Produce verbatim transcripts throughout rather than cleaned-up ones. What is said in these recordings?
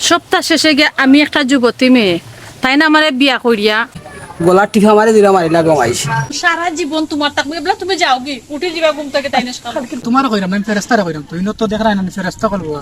সপ্তাহ শেষে গিয়া আমি একটা যুবতী মেয়ে, তাইন আমারে বিয়া করিয়া গলার টিপা মারি দিলা, মারিলা গো মাইশ। সারা জীবন তুমার থাকবো, এবলা তুমি যাওগি, উঠি যিবা ঘুম থাকি তাইন সকালে। তুমারে কইরাম না, আমি ফেরেস্তারে কইরাম, তুই তো দেখরায় না, আমি ফেরেস্তা কইবো।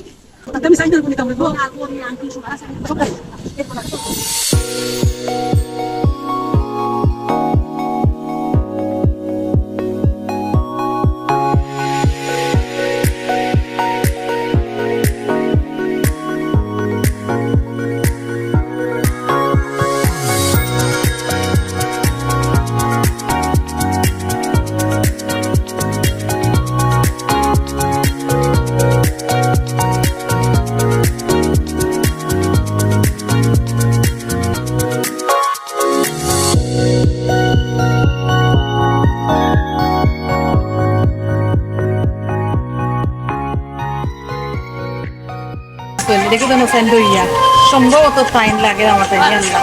দেখি তো সেন্ড হইয়া, সম্ভবত টাইম লাগে আমার তাই, আল্লাহ।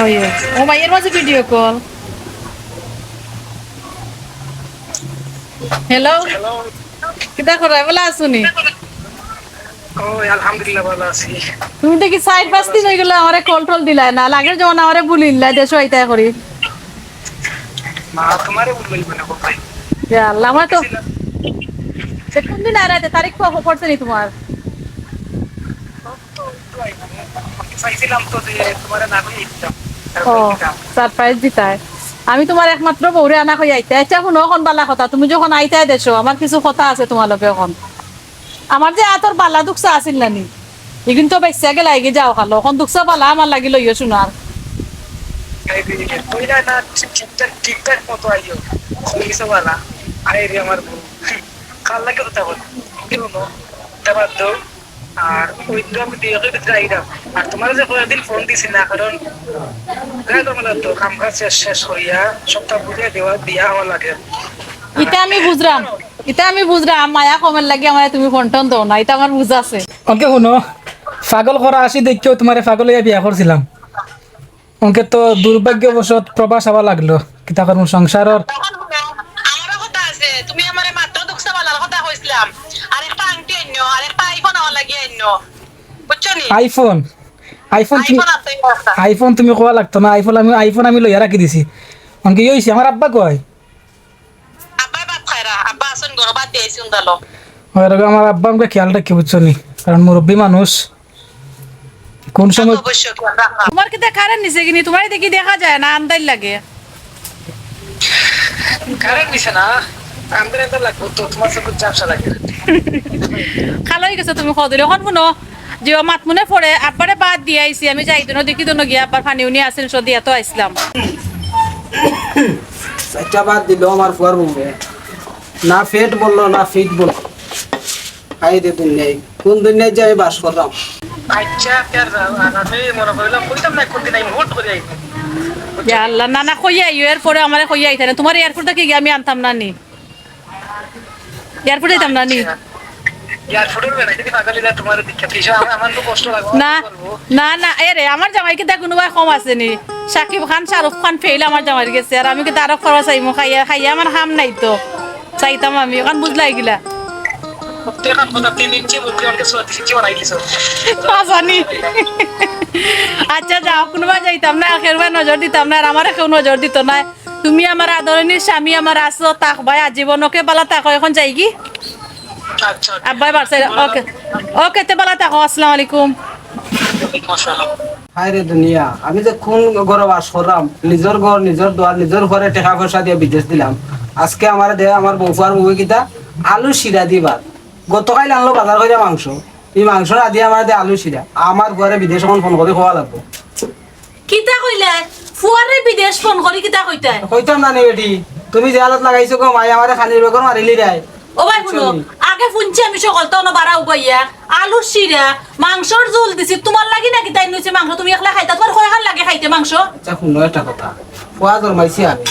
ওই, ওই। ও মাই, এর মাঝে ভিডিও কল। হ্যালো। হ্যালো। কিতা করায়, ভালা আছো নি? ওই, আলহামদুলিল্লাহ, ভালা আছি। তুমি দেখি চাইর পাঁচ দিন অইগেলো আমারে কল টল দিলায় না, লাগের যেমন আমারে ভুলিলায়, দেশো আইতায় করি। না, তুমারে ভুলবো না, ভাই। ইয়া আল্লাহ, আমার তো। তে কোন দিন আর আইতে, তারিখ প-, পড়ছে নি তুমার? চাইছিলাম তো যে তুমারে না কইয়া আইতাম। ও, সারপ্রাইজ দিতায়। আমি তুমার একমাত্র বউরে আনা কইয়া আইতায়। আচ্ছা, হুনো, অখন ভালা কথা, তুমি যখন আইতায় দেশো, আমার কিছু কথা আছে তুমার লগে অখন। আমার যে আতর ভালা দুকসা আছিল না নি, ইগুন তো বাইচ্চা গেলাগি যাও খালো, অখন দুকসা ভালা আমার লাগি লইও সোনার। এই যে, কইলা না, ঠিকঠাক, ঠিকঠাক মতো আইও। কইছো ভালা। আরে রে আমার বউ। কার লাগে কথা বল? কি হলো? তা বাদ দাও। আর ওই তো আমি দুই একদিন ভিতরে আইলাম। আর তুমারে যে কয়েকদিন ফোন দিছি না, কারণ গায়ে জমালে তো কাম কাজ শেষ, শেষ করিয়া সবটা বুঝিয়া দেওয়া, দিয়া আমার লাগে। ইটা আমি বুঝরাম, ইটা আমি বুঝরাম, মায়া কমের লাগি আমারে তুমি ফোন টোন দেও না, ইটা আমার বুঝা আছে। অনকে হুনো, পাগল করা আশি দেখিয়াউ তুমারে পাগল অইয়া বিয়া করছিলাম। অনকে তো দুর্ভাগ্যবশত প্রবাস আওয়া লাগলো। কিতা করমু সংসারর। তখন হুনো, আমারও কথা আছে। তুমি আমারে মাত্র দুকসা ভালার কথা কইছিলাম। আর একটা আংটি আইনো, আর একটা iPhone আমার লাগি আইনো। বুঝছো নি? iPhone? iPhone তুমি, iPhone আছে, আছে। iPhone তুমি কওয়া লাগতো না। iPhone আমি, iPhone আমি লইয়া রাখি দিছি। অনকে ইয়ে অইছে, আমার আব্বা কই? আব্বায় ভাত খাইরা, আব্বা আছইন ঘরো, ভাত দিয়া আইছি উন্দালো। ওই রকম আমার আব্বা আমাকে খেয়াল রাখি, বুঝছো নি? কারণ মুরব্বী মানুষ, কোন সময় অবশ্য খেয়াল রাখা। তুমার কিতা কারেন্ট নিছে কিনি? তুমারে দেখি দেখা যায় না, আন্দাইর লাগে। কারেন্ট নিছে না, আন্দাইর আন্দাইর লাগবো তো, তুমার চকুত ঝাপসা লাগে। কালো অইগেছো তুমি কদিন। অখন হুনো, যে ও মাতমুনে পড়ে, আব্বারে ভাত দিয়া আইছি, আমি যাইতো না, দেখি তো না গিয়া আব্বার পানি উনি আছেন, সদিয়া তো আইছলাম। চাইরটা ভাত দিলো আমার ফুয়ার বউয়ে। না পেট ভরলো, না ফিট ভরলো। হায় রে দুনিয়ায়, কোন দুনিয়ায় যে আমি বাস কররাম। আচ্ছা, তে আর, আর আমি মনে করিলাম, কইতাম না, কোন দিন আমি হুট করি আইবো। ইয়া আল্লাহ, না, না, কইয়া আইও, এরপরে আমারে কইয়া আইতা না। তুমারে এয়ারপোর্ট থাকি গিয়া আমি আনতাম না নি? এয়ারপোর্ট যাইতাম না নি? আচ্ছা। এয়ারপোর্টর বেড়াইতে কি পাগল অইলা? তুমারে দেখি পিছে আমার, আমার তো কষ্ট লাগবো, না, কি করবো? না, না, এ রে, আমার জামাই কিতা কুনুবায় কম আছে নি? শাকিব খান, শাহরুখ খান ফেইল আমার জামাইর গেছে, আর আমি কিতা আরো খরচ চাইমু, খাইয়া, খাইয়া আমার কাম নাই তো, চাইতাম আমি, অখন বুঝলায় গিলা। প্রত্যেক কথা তিন ইঞ্চি বুদ্ধি আমাকে চুয়াত্রিশ ইঞ্চি বানাই দিছো। না জানি। আচ্ছা, যাও, কুনুবায় যাইতাম না, কেউবায় নজর দিতাম না, আর আমারে কেউ নজর দিতো না। তুমি আমার আদরণীয় স্বামী, আমার আছো, থাকবায় আজীবন। ওকে, ভালা থাকো, অখন যাইগি। আচ্ছা, ওকে। আব্বায় বাড়ছে, ওকে। ওকে, তে ভালা থাকো, আসসালামু আলাইকুম। ওয়ালাইকুম আসসালাম। হায় রে দুনিয়া, আমি যে কোন ঘরো বাস কররাম, নিজর ঘর, নিজর দুয়ার, নিজর ঘরে টেকা পয়সা দিয়া বিদেশ দিলাম। আজকে আমারে দে, আমার বউ ফুয়ার বউয়ে কিতা আলু শিরা দি ভাত। গতকাইল আনলো বাজার করিয়া মাংস, ই মাংস না দিয়া আমারে দে আলু শিরা। আমার ফুয়ারে বিদেশ অখন ফোন করি কওয়া লাগবো। কিতা কইলায়? ফুয়ারে বিদেশ ফোন করি কিতা কইতায়? কইতাম না নি বেটি, তুমি যে হালত লাগাইছো গো মাই, আমারে খানির বেগর মারিলিরায়। ও ভাই, হুনো, আগে হুনছি আমি সকলতা অনো বারা উবাইয়া, আলুর শিরা, মাংসর ঝোল দিছি, তুমার লাগি না কিতা আইনছি মাংস? তুমি একলা খাইতায়, তুমার কয়খান লাগে খাইতে মাংস? আচ্ছা, হুনো একটা কথা, ফুয়া জন্মাইছি আমি,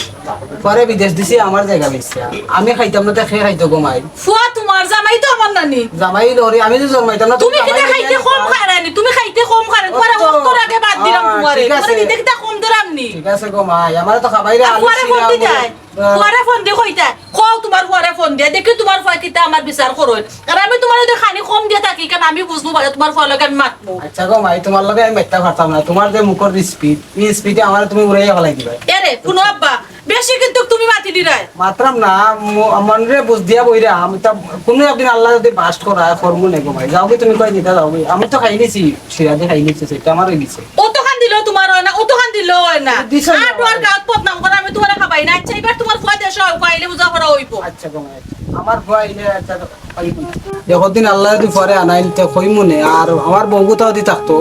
ফুয়ারে বিদেশ দিছি আমার জাগা বেচিয়া, আমি খাইতাম না, তে কে খাইতো গো মাই? ফুয়া তুমার, জামাই তো আমার নানি। জামাই লরি, আমি তো জন্মাইতাম না, তুমি কিতা জামাই খাইতে লইয়া কম খাইরায় নি? তুমি খাইতে কম খাইরায় নি? তুমারে অত অক্তর আগে বাদ দিলাম আহ, তুমারে। ঠিক আছে। তুমারে দিতে কিতা কম দিলাম নি? ঠিক আছে গো মাই, আমারে তো খাবাইরা আর আলু ফুয়ারে শিরা ফোন দিতায়? ফুয়ারে ফোন দি কইতা, কও তুমার ফুয়ারে ফোন দিয়া, দেখি তুমার ফুয়ায় কিতা আমার বিচার করইন। আর আমি তুমারে যদি খানি কম দিয়া থাকি, কেনে আমি বুঝমু বাদে তুমার ফুয়ার লগে আমি মাতমু। আচ্ছা গো মাই, তুমার লগে আমি মাততাম পারতাম না। তুমার যে মুখর speed, ই speed-এ আমারে তুমি উড়াইয়া ফালাই দিবায়। এরে, হুনো আব্বা, বেশি কিন্তু তুমি মাতিলিরায়। মাতরাম না, ম-, মনরে বুঝ দিয়া বইরাম। তা কুনু একদিন আল্লায় যদি বাস্ট করায়, করমু নে গো মাই। যাওগি তুমি কই দিতা যাওগি। আমি তো খাইলিছি, সিরাজি খাইলিছি, সেটা আমার অইগেছে। অতখান দিলেও তুমার অয় না, অতখান দিলেও অয় না। দিছো না। আর তুমার গাঁওত বদনাম করা, আমি তুমারে খাবাই না। আচ্ছা, ইবার তুমার ফুয়া দেশো আউক, আইলে বুঝা করা অইবো। আচ্ছা গো মাই, আচ্ছা। আমার ফুয়া আইলে আচ্ছা, খাইবো না। একদিন আল্লায় যদি ফুয়ারে আনাইন, তে কইমু নে। আর আমার বউগুতা যদি থাকতো,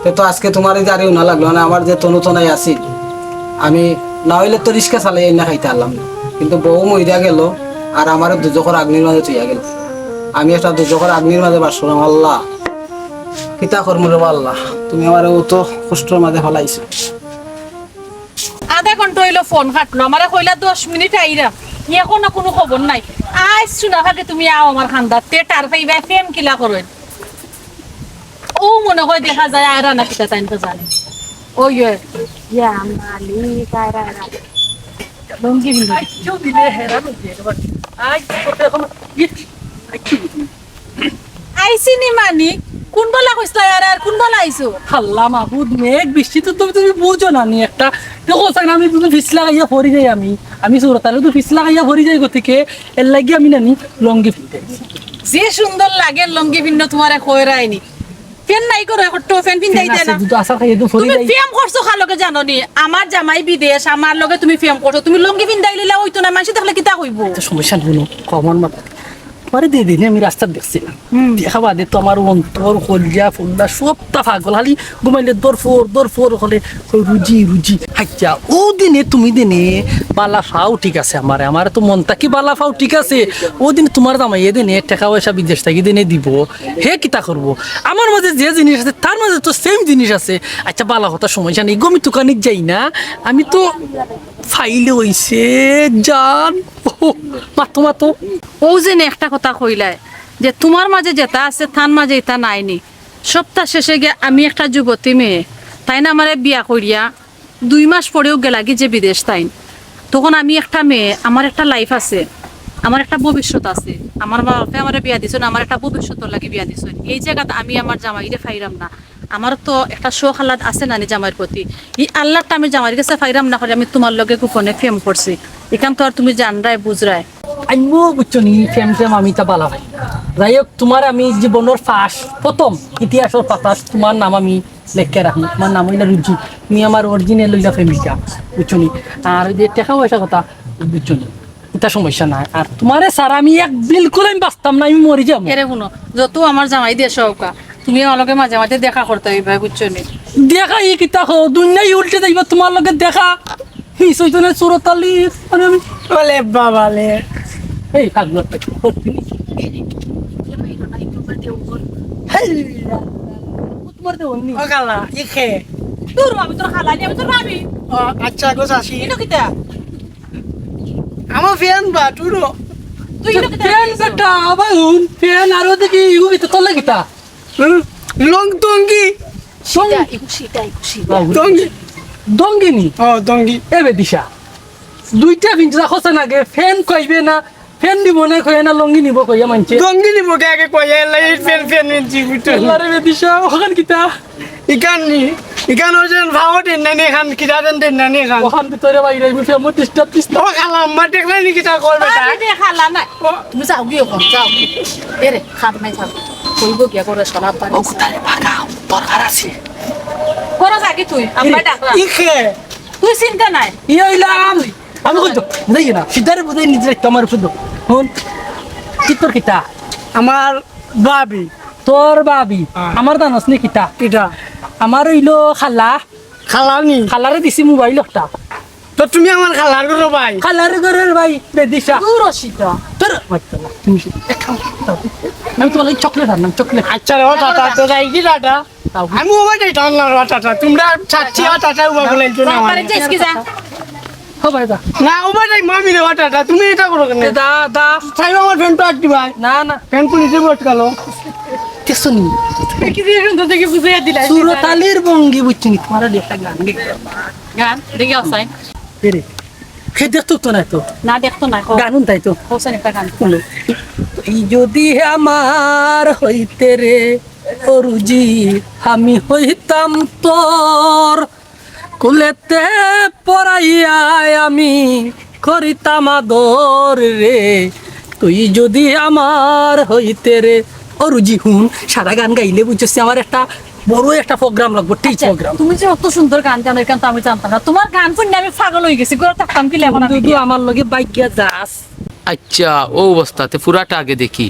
তে তো আজকে তুমার এই জারি হুনা লাগলো না। আমার যে তনু তনাই আছিল, আমি না অইলে তো রিস্কা চালাই আইনা খাইতা পারলাম না। কিন্তু বউ মইরা গেল, আর আমারে দুজখর আগ্নির মাঝে থইয়া গেল। আমি একটা দুজখর আগ্নির মাঝে বাস করলাম। আল্লাহ, কিতা করমু রে বা আল্লাহ, তুমি আমারে অত কষ্টর মাঝে ফালাইছো। আধা ঘন্টা অইলো ফোন কাটলো, আমারে কইলা দশ মিনিট আইরাম, এখনো কুনু খবর নাই। আইজ শুনা ফাঁকে তুমি আও আমার কান্দাত, তে টের পাইবায় প্রেম কিলা করইন। অউ মনো কয় দেখা যায় আয়রা না কিতা তাইন তো জানে। ওই, ওই, ইয়া মালিক, আয়রা, আয়রা। লুঙ্গি বিন্দু। আইচ্ছা দিলে হেরা লুঙ্গি, একেবারে। আইচ্ছা, এখন, ইট, আইচ্ছা। আইছি নি মানি, কুন বালা কইছলা আর, আর কুন বালা আইছো? আল্লাহ মাবুদ, মেঘ বৃষ্টি তো তুমি, তুমি বুঝো না নি একটা। দেখো, সাইন আমি তুমি ফিস লাগাইয়া পড়ি যাই আমি। আমি সুরতালে তো ফিস লাগাইয়া পড়ি যাই গতিকে, এর লাগি আমি নানি লুঙ্গি ফিন্দাই। যে সুন্দর লাগে লুঙ্গি ফিন্দো তুমারে কইরায়নি। ফ্যান নাই করো, এখন তো ফ্যান ফিন্দাই ফ্যান দে আছে, না। দুধ আসার খাইয়ে তো পড়ি তুমি যাই। প্রেম করছো কার লগে জানো নি? আমার জামাই বিদেশ, আমার লগে তুমি প্রেম করছো। তুমি লুঙ্গি ফিন্দাই লিলা অইতো না, মানষে দেখলে কিতা কইবো? তো সমস্যা নাই, হুনো, কমন মাত। পরে দুই দিনে আমি রাস্তাত দেখছিলাম। হুম। দেখা বাদে তো আমার অন্তর, কলিজা, ফুল্লা, সবটা পাগল। খালি ঘুমাইলে দর ফর, দর ফর হলে কই রুজি, রুজি। আচ্ছা, অউ দিনে তুমি দিনে বালা পাও ঠিক আছে আমারে, আমারে তো মন থাকি বালা পাও ঠিক আছে। অউ দিন তুমার জামাইয়ে দিনে টেকা পয়সা বিদেশ থাকি দিনে দিবো, হে কিতা করবো? আমার মাঝে যে জিনিস আছে, তার মাঝে তো সেম জিনিস আছে। আচ্ছা, বালা কথা, সমস্যা নাই, গো, আমি তুকানিত যাই না, আমি তো ফাইলে অইছে জান। মাতো, মাতো। অউ যে নে একটা কথা কইলায়, যে তুমার মাঝে যেটা আছে, তার মাঝে ইটা নাই নি। সপ্তাহ শেষে গিয়া আমি একটা যুবতী মেয়ে, তাইন আমারে বিয়া করিয়া দুই মাস পরেউ গেলাগি যে বিদেশ তাইন। তখন আমি একটা মেয়ে, আমার একটা life আছে, আমার একটা ভবিষ্যৎ আছে। আমার মা বাপে আমারে বিয়া দিছইন, আমার একটা ভবিষ্যৎর লাগি বিয়া দিছইন। এই জাগাত আমি আমার জামাইরে পাইরাম না। আমার তো একটা শখ আহ্লাদ আছে নানি জামাইর প্রতি। ই আহ্লাদটা আমি জামাইর গেছে পাইরাম না করি আমি তুমার লগে গোপনে প্রেম করছি। ইখান তো আর তুমি জানরায়, বুঝরায়। আমিও বুঝছো নি, প্রেম প্রেম আমি তা বালা পাই না। যাই হোক, তুমার আমি জীবনর first, প্রথম ইতিহাসর পাতাত তুমার নাম আমি লেখিয়া রাখমু। তুমার নাম অইলা রুজি, তুমি আমার original অইলা প্রেমিকা, বুঝছো নি? আর অউ যে টেকা পয়সা কথা, বুঝছো নি? ইটা সমস্যা নাই। আর তুমারে ছাড়া আমি এক বিলকুল আমি বাঁচতাম না, আমি মরি যামু। এরে হুনো, যত আমার জামাই দেশো আউক্কা, তুমি আমার লগে মাঝে মাঝে দেখা করতায় অইবায়, বুঝছো নি? দেখা ই কিতা কও, দুনিয়াই উল্টে যাইবা তুমার লগে দেখা। ই শয়তানের সুরত আলী, মানে আমি বলে বাবা লে। এই পাগল, পাগল। হেই, ও তুমার দেওর নি? ও খালা, ই কে? দূর, আমি তোর খালা নি, আমি তোর ভাবি। ও, আচ্ছা গো চাচি। ইনো কিতা? আমার ফ্যান বা, টুরো। তুই ইনো কিতা ফ্যান করছো? বেটা, আবার হুন, ফ্যান আরো দেখি, ইগু কিতা তোর লাগিতা? হুম, লং টঙ্গি। সং- ইটা, ইগু সিটা, ইগু সিটা। টঙ্গি। দঙ্গি নি? ও, দঙ্গি। এ বেদিশা, দুইটা ফিঞ্চরা খোসা নাগে, ফ্যান কইবে না, ফ্যান নিবো না কইয়া না, লঙ্গি নিবো কইয়া মানছে। লঙ্গি নিবো কে আগে কইয়া, এর লাগি ফ্যান, ফ্যান মিনছি, বুঝছো? আল্লাহ রে বেদিশা, ওখান কিতা? ইখান নি, ইখান অউ যে ভাও দেন না নি, ইখান কিতা দেন দেন না নি, ইখান। ওখান ভিতরে বাইরে, আমি ফ্যান মত ডিস্টার্ব দিস না। ও খালা, আম্মা দেখলে নি কিতা করবে তা? আরে রে খালা না। ও। তুমি যাও গিয়ে ওখান, যাও। এরে, খাব নাই যাও। কইবো গিয়া করে শোনা পারি। ও কোথায় ভাগা? দরকার আছে। করো যাগি তুই, আম্মা ডাকলা। ই কে? তুই চিন্তা নাই। ই অইলাম। আমি কই তো, বুঝাই না। সিদ্ধারে বুঝাই নিজে রাখতে আমার উপর দাও। হুন, কি তোর কিতা? আমার ভাবি। তোর ভাবি? হ্যাঁ। আমার জানোস নি কিতা? কিতা? আমার অইলো খালা। খালা নি? খালারে দিছি মোবাইল একটা। তো তুমি আমার খালার ঘরো ভাই? খালার ঘরর ভাই, বেদিশা। দূর অসিতা। তোর, মাইতলা, তুমি এক কাম করো। আমি তোমার লাগি চকলেট আনলাম, চকলেট। আচ্ছা রে, ও টাটা, তো যাই কি টাটা? তাও। আমি মোবাইল টানলাম রে টাটা, তোমরা চাচ্ছি আর টাটা উবা বলে তো না। বাবারে, যাইস কি যা? ও ভাই, দা। না, ও ভাই, মামি রে, ও টাটা, তুমি ইটা করো কেনে? এ, দা, দা। সাহেব, আমার ফ্যানটা আটকি ভাই। না, না। ফ্যান পুলিশে বট গেল। দেখছো নি? কি দিয়ে সুন্দর দেখে বুঝাইয়া দিলা। সুরত আলীর ভঙ্গি বুঝছো নি? তোমার একটা গান গাই। গান? দেখি আসাই। এরে, হে দেখতো তো নাই তো। না, দেখতো না, কও। গান হুনতাই তো। কওছেন একটা গান। হুনো। তুই যদি আমার হইতে রে, ও রুজি, আমি হইতাম তোর। কুলেতে পড়াইয়া আমি করিতাম আদর রে। তুই যদি আমার হইতে রে, ও রুজি হুন, সারা গান গাইলে বুঝছস আমার একটা বড় একটা প্রোগ্রাম লাগবো, ঠিক আচ্ছা, প্রোগ্রাম। তুমি যে অত সুন্দর গান জানো, এখান তো আমি জানতাম না। তোমার গান শুনে আমি পাগল হয়ে গেছি, ঘরে থাকতাম কি লেবো না বন্ধু, দেখিয়া। আমার লগে বাইক গিয়া যাস। আচ্ছা, ও অবস্থাতে পুরাটা আগে দেখি।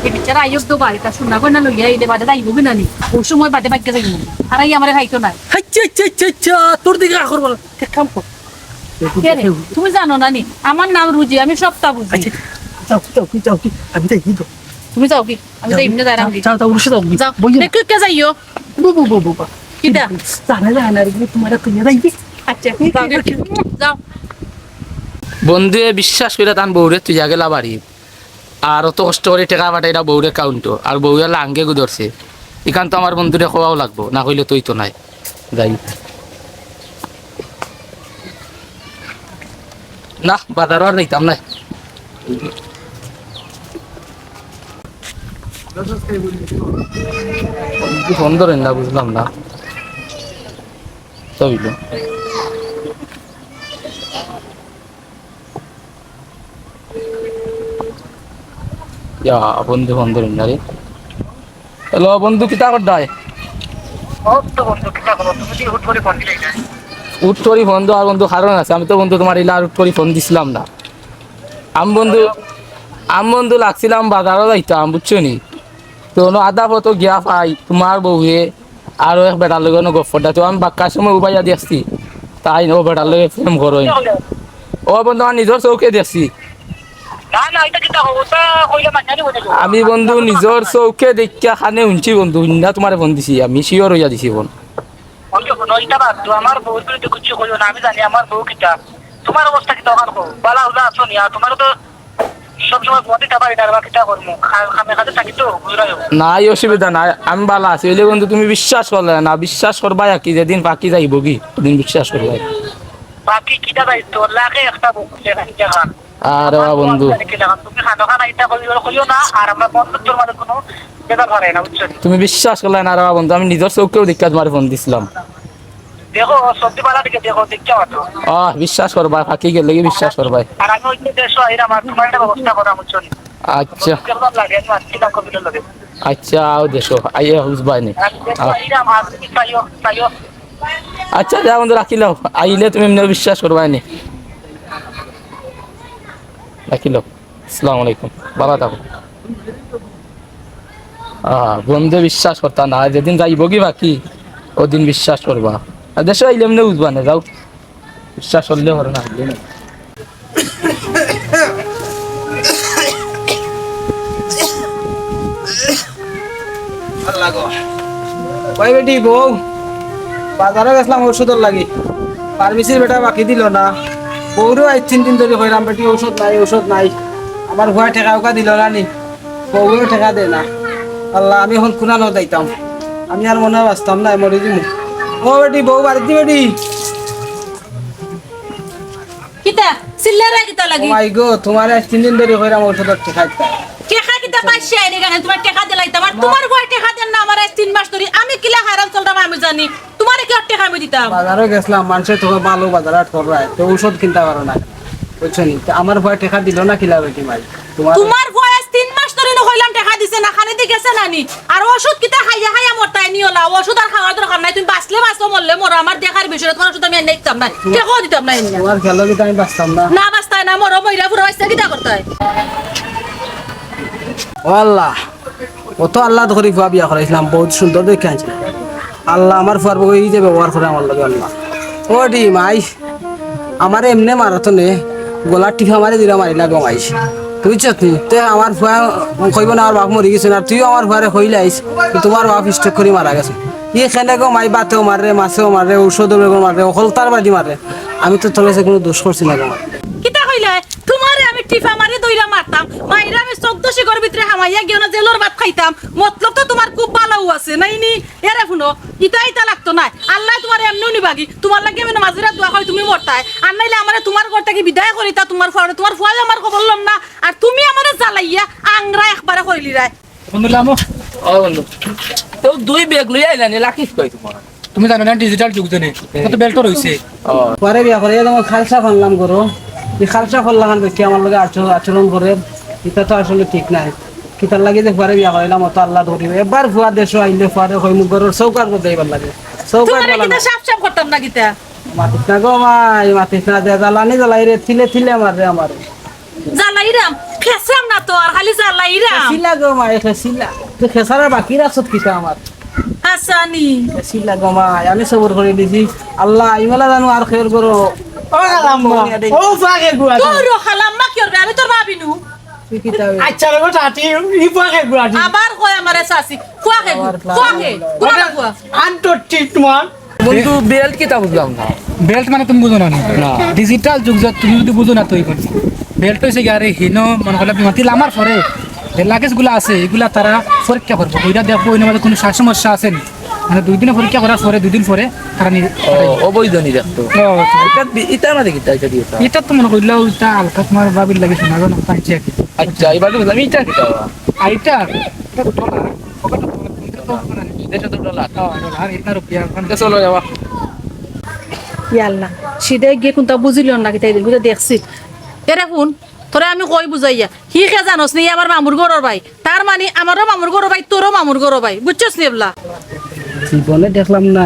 এই বিচারা আইয়ক তো বাড়িটা শুননা কই না লইয়া আইলে বাদে যাইবো কি না নি? ওই সময় বাদে বাইক গিয়া যাইবো। আর এই আমারে খাইতো না। আচ্ছা, আচ্ছা, আচ্ছা, আচ্ছা, তোর দিকে আখর বল। এক কাম কর। কে রে? তুমি জানো না নি? আমার নাম রুজি, আমি সবটা বুঝি। আচ্ছা, যাও, যাও, যাও, যাও, আমি যাই, কি তো? তুমি যাও কি? আমি যাই, এমনি যাই, যাও, রামজি। যাও, যাও, অবশ্যই যাও। যাও। বইও না। দেখো কে যাইও? বু, বু, বু, বু, বু। কিতা? জানে, জানে না, রে, তোমার তো নিয়ে যাইবি। আচ্ছা, যাও, যাও। বন্ধুয়ে বিশ্বাস কইরা তান বউরে তুইয়া গেলা বাড়ি। আর অত কষ্ট করি টেকা পাঠাইরা বউর অ্যাকাউন্টো, আর বউয়ে লাঙ্গে গুদরছে। ইখান তো আমার বন্ধুরে কওয়াও লাগবো, না কইলে তো অইতো নায়। যাই। না, বাজারো আর যাইতাম নায়। ফোন ধরেন না, বুঝলাম না। তো অইলো। ইয়া, বন্ধু ফোন ধরেন না রে। হ্যালো, বন্ধু, কিতা করতায়? ও তো বন্ধু, কিতা করো? তুমি যে হুট করি ফোন দিলে না। হুট করি ফোন দেওয়ার বন্ধু কারণ আছে। আমি তো বন্ধু তোমার ইলা হুট করি ফোন দিছিলাম না। আমি বন্ধু, আমি বন্ধু লাগছিলাম বাজারো যাইতাম, বুঝছো নি? তো অনো আধা পথো গিয়া পাই তোমার বউয়ে আরো এক বেটার লগে অনো গপ করতা। তো আমি বাক্কার সময় উবাইয়া দেখছি, তাইন অউ বেটার লগে প্রেম করইন। ও বন্ধু, আমার নিজর চউখে দেখছি। না, না, ইটা কিতা কও? ওটা কইলে মাঝারি হয়ে যাবে। আমি বন্ধু নিজর চউখে দেখিয়া কানে হুনছি বন্ধু, হুনিয়া তোমারে ফোন দিছি, আমি sure অইয়া দিছি ফোন। বন্ধু, হুনো, ইটা বাদ দেও, আমার বউর বিরুদ্ধে কিচ্ছু কইও না, আমি জানি আমার বউ কিতা। তোমার অবস্থা কিতা অখান কও? বালা উলা আছো নি? আর তোমার তো সব সময় ফোন দিতা পারি না, আর বা কিতা করমু? খা-, খামে খাতে থাকি তো, বুঝরায়ও। নাই, অসুবিধা নাই, আমি বালা আছি। অইলে বন্ধু, তুমি বিশ্বাস করলায় না, বিশ্বাস করবায় আর কি, যেদিন পাখি যাইবোগি, ওদিন বিশ্বাস করবায়। পাখি কিতা যাইতো? লাখে একটা বউ, লাখে একটা। আরে বা বন্ধু। তুমি খানো খানা ইটা কইও, কইও না, আর আমরা বন্ধুত্বর মাঝে কোনো ভেদাল হারাই না, বুঝছো? তুমি বিশ্বাস করলায় না রে বা বন্ধু, আমি নিজর চউখেও দেখিয়া তোমারে ফোন দিছিলাম। দেখো, সত্যি বালা দিকে দেখো, দেখিয়া মাতো। আহ, বিশ্বাস করবায়, পাখি গেলেগি বিশ্বাস করবায়। আর আমি অইন্য দেশো আইরাম, আর তোমার একটা ব্যবস্থা করা, বুঝছো নি? আচ্ছা। কেমন লাগে? আমি আজকে না কবিতার লগে। আচ্ছা, আও দেশো, আইয়া বুঝবায় নি। আমি দেশো আও। আইরাম, আর তুমি চাইও, চাইও। আচ্ছা, যা বন্ধু, রাখিলাও। আইলে তুমি এমনে বিশ্বাস করবায় নি। রাখিলাও। আসসালামু আলাইকুম। বালা থাকো। আহ, বন্ধু বিশ্বাস করতা না, যেদিন যাইবোগি পাখি, ওদিন বিশ্বাস করবা। আর দেশো আইলে এমনে বুঝবা না, যাও। বিশ্বাস করলে করে না, বুঝলে না। আল্লাহ গো। কই বেটি বউ, বাজারো গেছলাম ঔষধর লাগি, ফার্মেসির বেটা বাকি দিলো না। বউরেও আইজ তিন দিন ধরি কইরাম, বেটি ঔষধ নাই, ঔষধ নাই। আমার ফুয়ায় টেকা উকা দিলো না নি, বউরেও টেকা দেয় না। আল্লাহ, আমি অখন কুনানো যাইতাম, আমি আর মনে বাঁচতাম না, মরি যিমু। ও বেটি বউ, বাড়িত নি বেটি। কিতা? চিল্লারে কিতা লাগি? ও মাই গো, তোমারে আইজ তিন দিন ধরি কইরাম ঔষধর টেকা দিতায়। টেকা কিতা পাইছি আইনি কেনে? তোমার টেকা দিলাইতাম। আর তোমার ফুয়ায় টেকা দেন না আমারে আইজ তিন মাস ধরি। আমি কিলা হায়রান চলরাম আমি জানি। তোমারে কিওর টেকা আমি দিতাম? বাজারো গেছলাম, মানষে তো ভালা বাজার হাট কররায়, তো ঔষধ কিনতা পারো না। বুঝছো নি? তে আমার ফুয়ায় টেকা দিলো না কিলা বেটি মাই? তোমার ফুয়ায় আইজ তিন মাস ধরি নু কইলাম টেকা দিছে না, খানিদি গেছে না নি? আর ঔষধ কিতা খাইয়া খাইয়া মরতায় নি অলা? ঔষধ আর খাওয়ার দরকার নাই, তুমি বাঁচলে বাঁচো, মরলে মরো, আমার দেখার বিষয়, তোমার ঔষধ আমি আনিয়া দিতাম না, টেকাও দিতাম না এমনে। তোমার খেয়াল কিতা আমি বাঁচতাম না? না বাঁচতায় না, মরো, মইরা ফুরো বাঁচতে কিতা করতায়? ও আল্লাহ, অত আল্লাহ করি ফুয়া বিয়া করাইছলাম, বউত সুন্দর দেখিয়া আনছিলাম। আল্লাহ, আমার ফুয়ার বউয়ে ই যে ব্যবহার করে আমার লগে, আল্লাহ। ও বেটি মাই, আমারে এমনে মারতো নে, গলাত টিপা মারি দিরা মারিলা গো মাই। বুঝছত নি? তে আমার ফুয়া কইবো না, আমার বাপ মরি গেছে না, তুইও আমার ফুয়ারে কইলাইস, তোমার বাপ stroke করি মারা গেছে। ই কেনে গো মাই, ভাতেও মারে, মাছেও মারে, ঔষধও মারে, হকলতার বায়দি মারে। আমি তো তোর গেছে কুনু দোষ করছি না গো মাই। কিতা কইলায়? তোমারে আমি টিপা মারি ধইরা মারতাম, মাইরা আমি চৌদ্দ শিকর ভিতরে হামাইয়া গিয়া না জেলর ভাত খাই দিতাম। মতলব তো তুমার খুব ভালাউ আছে, নাইনি? এরে হুনো, ইতা ইতা লাগতো নায়। আল্লায় তুমারে এমনেউ নিবাগি। তুমার লাগি আমি নমাজ পড়িয়া দোয়া করি তুমি মরতায়। আর নাইলে আমারে তুমার ঘর থাকি বিদায় করিতা, তুমার ফুয়ারে, তুমার ফুয়ায় আমার খবর লইন না। আর তুমি আমারে জ্বালাইয়া আংরা একবারে করিলিরায়। বন্ধু লামো। ও বন্ধু, তো দুই ব্যাগ লইয়া আইলানি, লাকিস কই তুমার? তুমি জানো না, digital যুগ জানে, কত বেল্টও রইছে। ও। পরে বিয়া করে, যেমন খালসা ফানলাম করো, এই খালসা ফানলাম আর বেশি আমার লগে আচরণ, আচরণ করে, ইটা তো আসলে ঠিক নায়। কিতার লাগি যে পরে বিয়া করাইলাম, অত আল্লাহ ধরিব। এবার ফুয়া দেশো আইলে ফুয়ারে কইমু ঘরর চৌকাঠ বদলাইবার লাগি। চৌকাঠ তুমারে বদলানো। কিতা সাফ সাফ করতাম না কিতা? মাতিস না গো মাই, মাতিস না, যে জ্বালানি জ্বালাই রে, তিলে তিলে আমার রে, আমার। জ্বালাইরাম, খেসরাম না তো, আর খালি জ্বালাইরাম। খেসিলা গো মাই, খেসিলা। তুই খেসারা বাকি রাখছত কিতা আমার? হাসানি। খেসিলা গো মাই, আমি সবর করি দিছি। আল্লাহ, ইমালা জানো আর খের করো। ও খালাম্মা, ও ফাঁকে গুয়া। তোর ও খালাম্মা কি করবে? আমি তোর ভাবি নু। তুই কিতা হবে? আচ্ছা রে গো, টাটি, ই ফাঁকে গুয়া। আবার কয় আমারে চাচি। ফুয়াকে গু-, আবার ফুয়াকে, ফুয়াকে। গুয়া। আন তো ঠিক তোমার। বন্ধু, বেল্ট কিতা বুঝলাম না। বেল্ট মানে তুমি বুঝো না নি? না। Digital যুগ যা, তুমি যদি বুঝো না তো ইখন। বেল্ট অইছে গিয়া আরে হিনো, মনে করলে বিমাতি লামার পরে যে লাগেজ গুলা আছে, ইগুলা তারা পরীক্ষা করবো। ইটা দেখবো, ইনর মাঝে কুনু সা-, সমস্যা আছে নি। মানে দুই দিনে পরীক্ষা করার পরে, দুই দিন পরে তারা নি-, ও, অবৈধ নি দেখতো। ও। ইটা দি-, ইটার মাঝে কিতা, ইটা দিও তা? ইটা তো মনে করলে ইটা হালকা তুমার ভাবির লাগি সোনা গয়না পাইছে আর কি। আচ্ছা, এবার তো বুঝলাম, ইটা কিতা? আইটা? ইটা তো ডলার। পকেটে তো ডলার। দেশো তো ডলার। হ্যাঁ, ডলার, ইটা রুপিয়া। তো চলো যাবা। ইয়া আল্লাহ, সিধা গিয়া কুনতা বুঝিল না কিতা, ইদিন বুঝে দেখছি। এরে হুন, তোরে আমি কই বুঝাইয়া, হি কে জানোস নি, আমার মামুর ঘরর ভাই। তার মানে আমারও মামুর ঘরর ভাই, তোরও মামুর ঘরর ভাই, বুঝছস নি এবলা? জীবনে দেখলাম না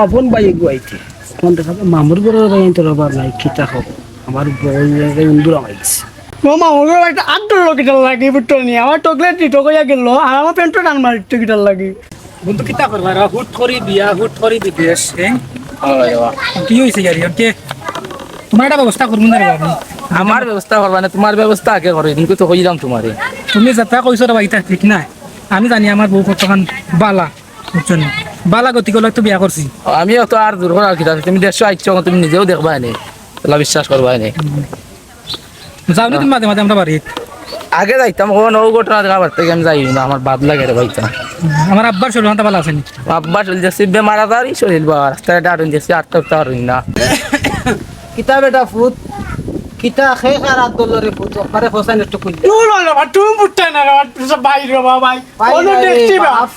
আপন ভাই এগু আইতে। এখন দেখা যায় মামুর ঘরর ভাই আনতে রবার নাই, কিতা খবর? আমার বউ এগু উন্দুর আমার গেছে। ও মামুর ঘরর ভাই তো আট ডলার কিতার লাগি, বুঝছো নি? আমার চকলেট দিত কইয়া গেল, আর আমার প্যান্টও টান মারিত কিতার লাগি। বন্ধু, কিতা করবা রে? হুট করি বিয়া, হুট করি বিদেশ, হ্যাঁ? হয়, বাবা। কি হইছে ইয়ারি? ওকে, তুমার একটা ব্যবস্থা করবো না রে বাবা। আমার ব্যবস্থা করবা না, তুমার ব্যবস্থা আগে করো, কিন্তু তো কইলাম তুমারে। তুমি যেটা কইছো রে ভাই, ইটা ঠিক নায়। আমি জানি আমার বউ কতখান বালা, বুঝছো নি? বালা গতি করলে তো বিয়া করছি। আমি অত আর জোর করার কিতা আছে, তুমি দেশো আইছো, তুমি নিজেও দেখবায় নে, তাহলে বিশ্বাস করবায় নে। যাও নি তুমি মাঝে মাঝে আমরার বাড়িত? আগে যাইতাম, অখন অউ ঘটনা দেখা বাদ থাকি আমি যাই না, আমার বাদ লাগে রে ভাইটা। আমার আব্বার শরীর অখানতা ভালা আছে নি? আব্বার শরীর দেখছি বেমার আজারই শরীর বা, রাস্তায় ডাটুন দেখছি আটটা উঠতে পারুন না। কিতা বেটা ফুত, কিতা খে খার আত দল রে ফুত, ওপারে ফসাই নষ্ট করলি। দূর হলো বা, তুমি বুঝতে না রে বা, তুমি সব বাইরে বাবা ভাই। ভাই, কোনো ভাই, দেখছি বা। বাপ,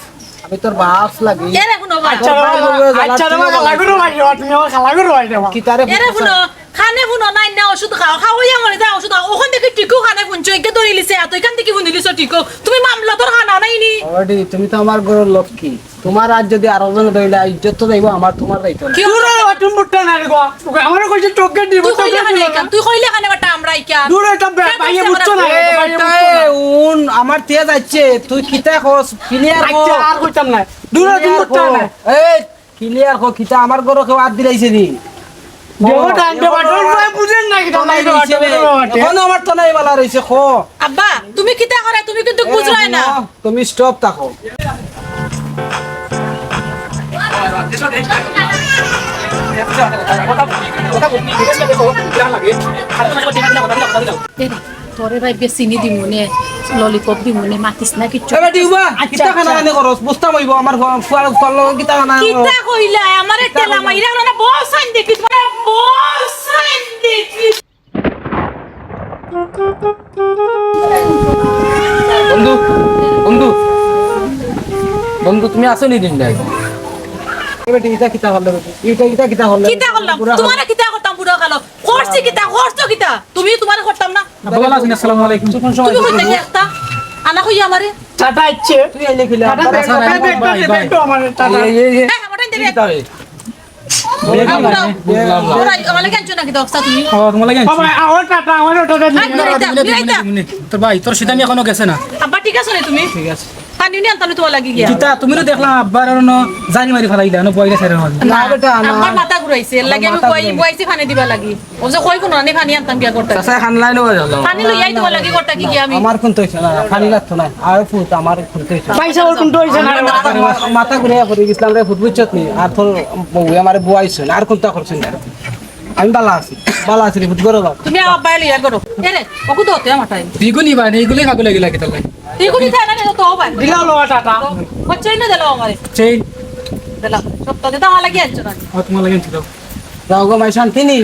আমি তোর বাপ লাগি। এরে হুনো বা। আচ্ছা রে বাবা, আচ্ছা রে বাবা, খালা করো ভাই রে বা, তুমি আমার খালা করো ভাই রে বা। কিতা রে এরে ফুত, হুনো, খানে হুনো নাই না ওষুধ খাও, খাওয়াইয়া মরে যায় ওষুধ খাও। ওখান থেকে টিকু খানে হুনছো, একে ধরে লিছে, এত এখান থেকে হুনি লিছো টিকু। তুমি মামলা তোর খানা নাই নি। ওডি, তুমি তো আমার ঘরর লক্ষ্মী। তুমার আজ যদি আরো জনে ধরিলা, ইজ্জত তো যাইবো আমার, তুমার যাইতো না। কি দূর হলো? হ, তুমি বুঝতে না রে গো। আমারে কইছে চকলেট দিব, তুই কইলে চকলেট খানে দিব না। এখান, তুই কইলে খানে বাটা আমরা ইখান। দূর হলো, এটা বে-, কেন ভাইয়ে আছে বুঝছো না, আমার? এ, ভাইয়ে এটা বুঝছো না। এ, উন, আমার তেজ আছে, তুই কিতা কস? Clear ক। আচ্ছা, আর কইতাম না। দূর হলো, তুমি clear বুঝতে ক। না। এই, clear ক, কিতা আমার ঘরো কেউ আত দিলাইছে নি? দেহ টানতে পারতো, ওই ভাই বুঝেন না কিতা, টানাই টানতে পারতো, দিছে রে। টানতে পারতো। এখনো আমার টানাই বালা রইছে, ক। আব্বা, তুমি কিতা করে? তুমি কিন্তু বুঝরায় না। এ, হুনো, তুমি stop থাকো। এ, তোরে ভাই বেশ চিনি দিমু নে, lollipop দিমু নে, মাতিস না কিচ্ছু। এ বেটি, উবা, আচ্ছা, কিতা খানা আচ্ছা। খানি করস? বুঝতাম অইবো, আমার ফ-, ফুয়ার, ফুয়ার লগে কিতা খানা খানি কিতা করস? কইলা? আমারে কিতা ঠেলা কইলা? মাইরা না, না, বস আইন দেখি, তোমার বস আইন দেখি। বন্ধু, বন্ধু, বন্ধু, তুমি আছো নি দিন নাই? এ বেটি, ইটা কিতা করলে বেটি? ইটা, ইটা কিতা করলে? কিতা করলাম? বুড়া তোমারে কিতা করতাম বুড়া কালো? করছি কিতা? করছো কিতা? তুমি তোমারে করতাম না। আব্বা ভালা আছইন? আসসালামু আলাইকুম। তুমি কই থাকি একটা? আনা কই আমারে? টাটা আইছে। তুই আইলে কিলা? Tata, tata, tata, tata, tata, tata, আমারে টাটা। এই, এই, এই, এই। হ্যাঁ, হ্যাঁ, ওটাই দেবে। কিতা বে? বুঝলাম না। বুঝলাম না। ওরা, আমার লাগি আনছো নাকি দশটা তুমি? ও, তোমার লাগি আনছি। বাবা, আমার টাটা, আমার টাটা। হ্যাঁ, বেরাইতা, বেরাইতা। তোর ভাই, তোর সিদানি এখনো গেছে না। আব্বা, ঠিক আছো নি তুমি? ঠিক আছে। পানি উনি আনতাম না তোমার লাগি গিয়া। কিতা, তুমি তো দেখলাম আব্বার আর অন্য জারি মারি ফালাই দিলা, অন্য বইরে ছেড়ে হল। না, না, বেটা, না। আব্বার মাথা ঘুরাইছে, এর লাগি আমি মাথা বই, ঘুরাইছে। বইছি পানি দিবা লাগি। ও যে কই কোনো আনে পানি আনতাম গিয়া করতে। চাচা, খান লাইন হয়ে গেল। পানি লইয়াই তোমার লাগি করতে কি গিয়া আমি? আমার কোন তো হইছে না, পানি লাগতো না। আর ফুট, আমার কোন তো হইছে না। পয়সা ওর কোন তো হইছে না রে বাবা। মাথা ঘুরে পড়ে গেছিলাম রে ফুট, বুঝছত নি? আর তোর বউ আমারে বুয়াইছে না, আর কোনটা করছে না। আমি বালা আছি, বালা আছি রে ফুট, করো বাবা। তুমি আব্বাই লইয়া করো। এরে, ওকু দোতে আমার টাইম। বিগুনি বানি, এগুলোই খাগো লাগি লাগে তাহলে। ইগুলি থানা নিয়ে তো হবে। দিলাও লওয়া টাটা। হচ্ছে না দিলাও আমারে। চেইন। দিলাও। সব তো দিতে আমার লাগি আনছো না। আর তোমার লাগি আনছি দাও। যাও গো মাই শান্তি নি।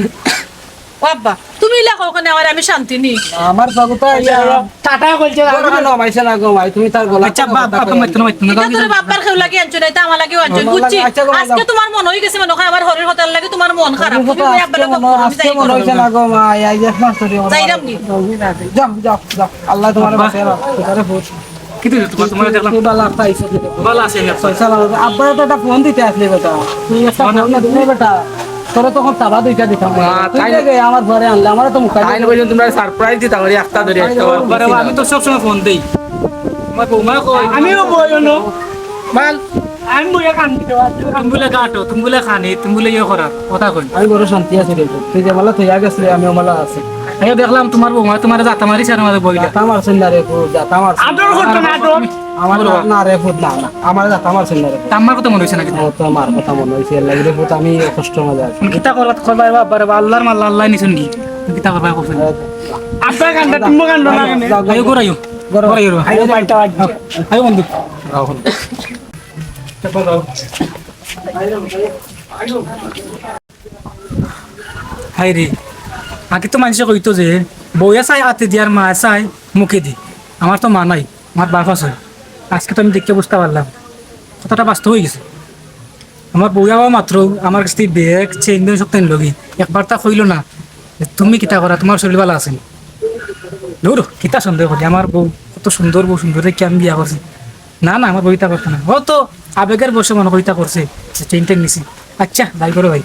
ও আব্বা, তুমি লেখো ওখানে আমার আমি শান্তি নি। আমার বাবু তো আইয়া টাটা বলছে না। না, না, মাইছে না গো মাই, তুমি তার গলা আচ্ছা, বাপ, বাপ, মাইতো না, মাইতো না, এটা দাও, তোর দাও। বাপের কেউ লাগি আনছো না, এটা আমার লাগিও আনছো, আমার বুঝছি? লাগি, আচ্ছা গো, আজকে দাও। তোমার মন হয়ে গেছে মনে হয় আমার হরির কথার লাগি তোমার মন খারাপ। তুমি আজকে আব্বার মনে, কথা বলো, আমি আজকে যাই মনে করবো। হইছে না গো মাই, আই যে মাস্টারি আমার যাইরাম নি। যাও, যাও, যাও। আল্লাহ তোমার আব্বা। বাঁচায় রাখো। তোমারে ভোট। কি দিলে তোমার, তোমারে দেখলাম। তুই বালা আইছো কি? বালা আছে না? পয়সা লাগবে। আব্বারে তো একটা ফোন দিতে আসলে বেটা। তুই একটা ফোন না দিলে বেটা। তোরে তখন তাবা দুইটা দিতাম। না, তুই তাই লেগে আমার ঘরে আনলে, আমারে তো মুখাই তাই বললাম তোমরা সারপ্রাইজ দিতাম, ওই একটা ধরে একটা। বাবা, আমি তো সবসময় ফোন দেই। আমার বৌমা কই? আমিও বই অনো। বল। আমি বইয়া কান্দি দেওয়া। তুমি বলে কাটো, তুমি বলে খানি, তুমি বলে ইয়ে করার। কথা কই? আমি বড় শান্তি আছি রে। তুই যে মালা তুই আগে আসলে, আমি মালা আছি। আমি দেখলাম তোমার বৌমা তোমার জাতা মারি সার মাঝে বইলা। জাতা মারছেন না রে, খুব জাতা মারছেন। আদর করতো না, আদর। আমার না, না রে, ফুত, না, না। আমার জাতা মারছেন না রে। তা আমার কথা মনে হইছে না কিন্তু। ও, তো আমার কথা মনে হইছে, এর লাগি রে, ফুত, আমি কষ্ট মজা আছি। তুমি কিতা করবা, করবা, এবার আব্বারে, আল্লাহর মাল, আল্লাহ নিছেন কি? তুমি কিতা করবা, করছেন? আব্বা কান্দা, তুমি কান্দো না কেনে? যাও, যাও, আইও, ঘর আইও। ঘর আইও। আইও, বাইটা বাজছে। আইও, বন্ধু। রাহুল। হায় রে, আগে তো মানুষে কইতো যে, বউয়ে চায় আতে দি আর মায়ে চায় মুখে দি। আমার তো মা নাই, আমার বাপ আছে। আজকে তো আমি দেখে বুঝতে পারলাম, কথাটা বাস্তব হয়ে গেছে। আমার বউ আওয়া মাত্র আমার কাছ থেকে ব্যাগ, চেইন, বেন সব তাইন লগে। একবার তা কইলো না যে, "তুমি কিতা করা, তোমার শরীর ভালো আছে নি?" ধুর, কিতা সন্দেহ করি, আমার বউ কত সুন্দর, বউ সুন্দর দেখি আমি বিয়া করছি। না, না, আমার বউ ইতা করতো না। ও তো আবেগের বশে মনে করি ইতা করছে, যে চেইন টেইন নিছি। আচ্ছা, বাই করো ভাই।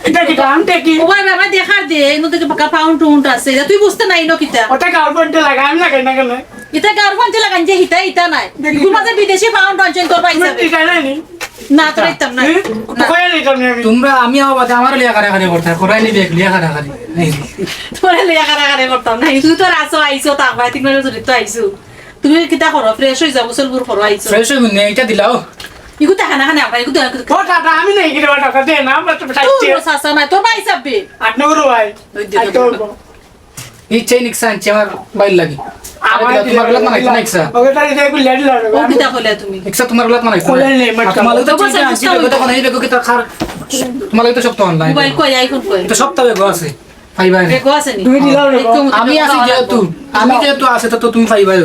এটা কি দাম দেখি? ও ভাই, বাবা, দেখার দে, এর মধ্যে কি পাকা পাউন্ড টাউন্ড আছে? এটা তুই বুঝতে নাই, ইনো কিতা? ওটা গার্লফ্রেন্ডে লাগা, আমি লাগাই না কেন? এটা গার্লফ্রেন্ডে লাগান যে হিতা, হিতা নাই। দেখি। এগুর মাঝে বিদেশি পাউন্ড আনছেন তোর ভাই তুমি হিসাবে। ঠিক আছে নি? না, তোর একদম না। হুম? না। কোথায় নিতাম আমি? তোমরা, আমি আবার বাদে আমার লিয়া কারাকারি করতে, করাই নিবে এক লিয়া কারাকারি। তোরে লিয়া কারাকারি করতাম না। তুই তো রাসো আইছো, তা ভাই তিন মাস ধরে তো আইছো। তুমি কিতা করো? ফ্রেশ হয়ে যাও, গোসল গুর করো, আইছো। ফ্রেশ হইব নে, এটা দিলাও। ইগু টাকা না খানে আমরা, ইগু টাকা। ও টাটা, আমি নেই কিরে টাকা দে না, আমরা তো চাইছি। তোর চাচা নাই, তোর ভাই হিসাবে। আট নম্বর ভাই। ওই দেখো। আট নম্বর। এই চেইন ইকসা আনছি আমার ভাইর লাগি। আমার তোমার গলাত মানাইছে না ইকসা। ওকে তাহলে দেখো লেট লাগবে। ও কিতা কইলে তুমি? ইকসা তোমার গলাত মানাইছে না। কইলে নেই, আর তোমার লাগি তো তবু চেইন আনছি, চেষ্টা দেখো তখন এই দেখো কিতা খার, তোমার লাগি তো সব তো অনলাইন। মোবাইল কই, আইফোন কই? এটা সব তো বেগো আছে। পাইবা নি? বেগো আছে নি? তুমি দিলাও রে। এই তো আমি আছি যেহেতু, আমি যেহেতু আছে তো, তো তুমি পাইবাই।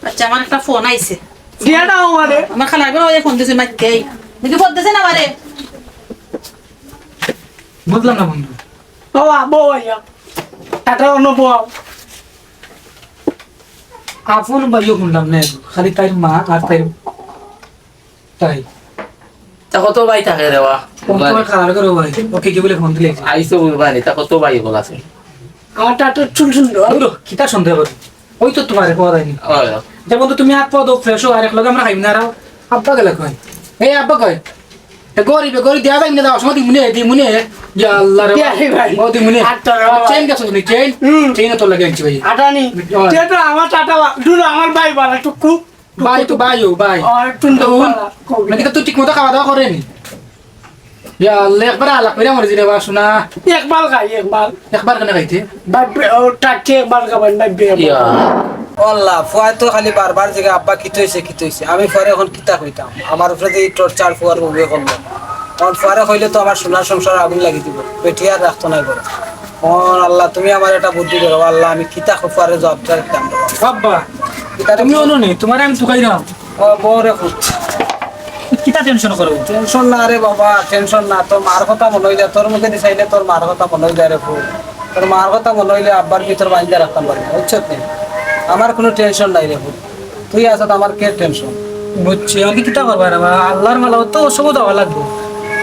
আচ্ছা, আমার একটা ফোন আইছে। দিয়া দাও আমারে। আমার খালা একবার ওই ফোন দিছে, মাই দেই। দেখি ফোন দিছে না আমারে। বুঝলাম না বন্ধু। ও, আ, বউ আইয়া। টাটা অন্য বউ। আপন ভাইও শুনলাম না, খালি তাইর মা আর তাইর তাই। তা কত ভাই থাকে রে বা? কত ভাই খারাপ করে ভাই। ওকে কি বলে ফোন দিলে? আইসো বুঝবা নি, তা কত ভাই বল আছে? আমার টাটার চুল সুন্দর। ধুরো, কিতা সন্দেহ করি? ওই তো তোমারে কওয়া যায়নি। ওই। যে বন্ধু, তুমি হাত পাও ধো, ফ্রেশ হও, আর এক লগে আমরা খাইম না, আর আব্বা গেলে কই? এই আব্বা কই? এ গরিবে গরিব দেয়া যাইম না, যাওয়ার সময় দিমুনে, দিমুনে। ইয়া আল্লাহ রে। ইয়া রে ভাই। ও দিমুনে। আট টাকা। চেইন গেছে তুমি, চেইন? হুম। চেইন তো লাগে আনছি ভাই। আটানি। ওই। তে তো আমার টাটা বা-, দূর আমার ভাই বালা টুকু। ভাই তো ভাই, ও ভাই। ও, টুন তো হুন। বালা, কবি। নাকি তো তুই ঠিক মতো খাওয়া দাওয়া করে নি? ইয়া আল্লাহ, একবার আলাপ করে মরে দিলে বা শোনা। একবার খাই, একবার। একবার কেন খাইতে? ভাই, বে-, ও, টাটকে একবার খাবেন, ভাই, বে-, ইয়া। ও আল্লাহ, ফুয়ায় তো খালি বারবার জিগা, "আব্বা, কিতা অইছে, কিতা অইছে?" আমি পরে এখন কিতা কইতাম? আমার উপরে যে এই টর্চার ফুয়ার বউয়ে করলো। কারণ ফুয়ারে কইলে তো আমার সোনার সংসার আগুন লাগি দিব। বেটি আর রাখতো নাই ঘরে। ও আল্লাহ, তুমি আমার একটা বুদ্ধি দেও, আল্লাহ, আমি কিতা ফুয়ারে জবাব দিতাম? আব্বা, কিতা রে? তুমি অনো নি, তোমারে আমি তুকাইরাম। ও, বউরে খুঁজ। কিতা টেনশন করো? টেনশন না রে বাবা, টেনশন না। তোর মার কথা মনে অইলে, তোর মুখে দি চাইলে তোর মার কথা মনে অইলে রে ফুল। তোর মার কথা মনে অইলে আব্বার ভিতর বান্ধা রাখতাম পারি না, বুঝছত নি? আমার কোনো টেনশন নাই রে ফুল। তুই আছত, আমার কে টেনশন? বুঝছি, আমি কিতা করবা রে বাবা? আল্লাহর মালা তো অসুবিধা হওয়া লাগবো।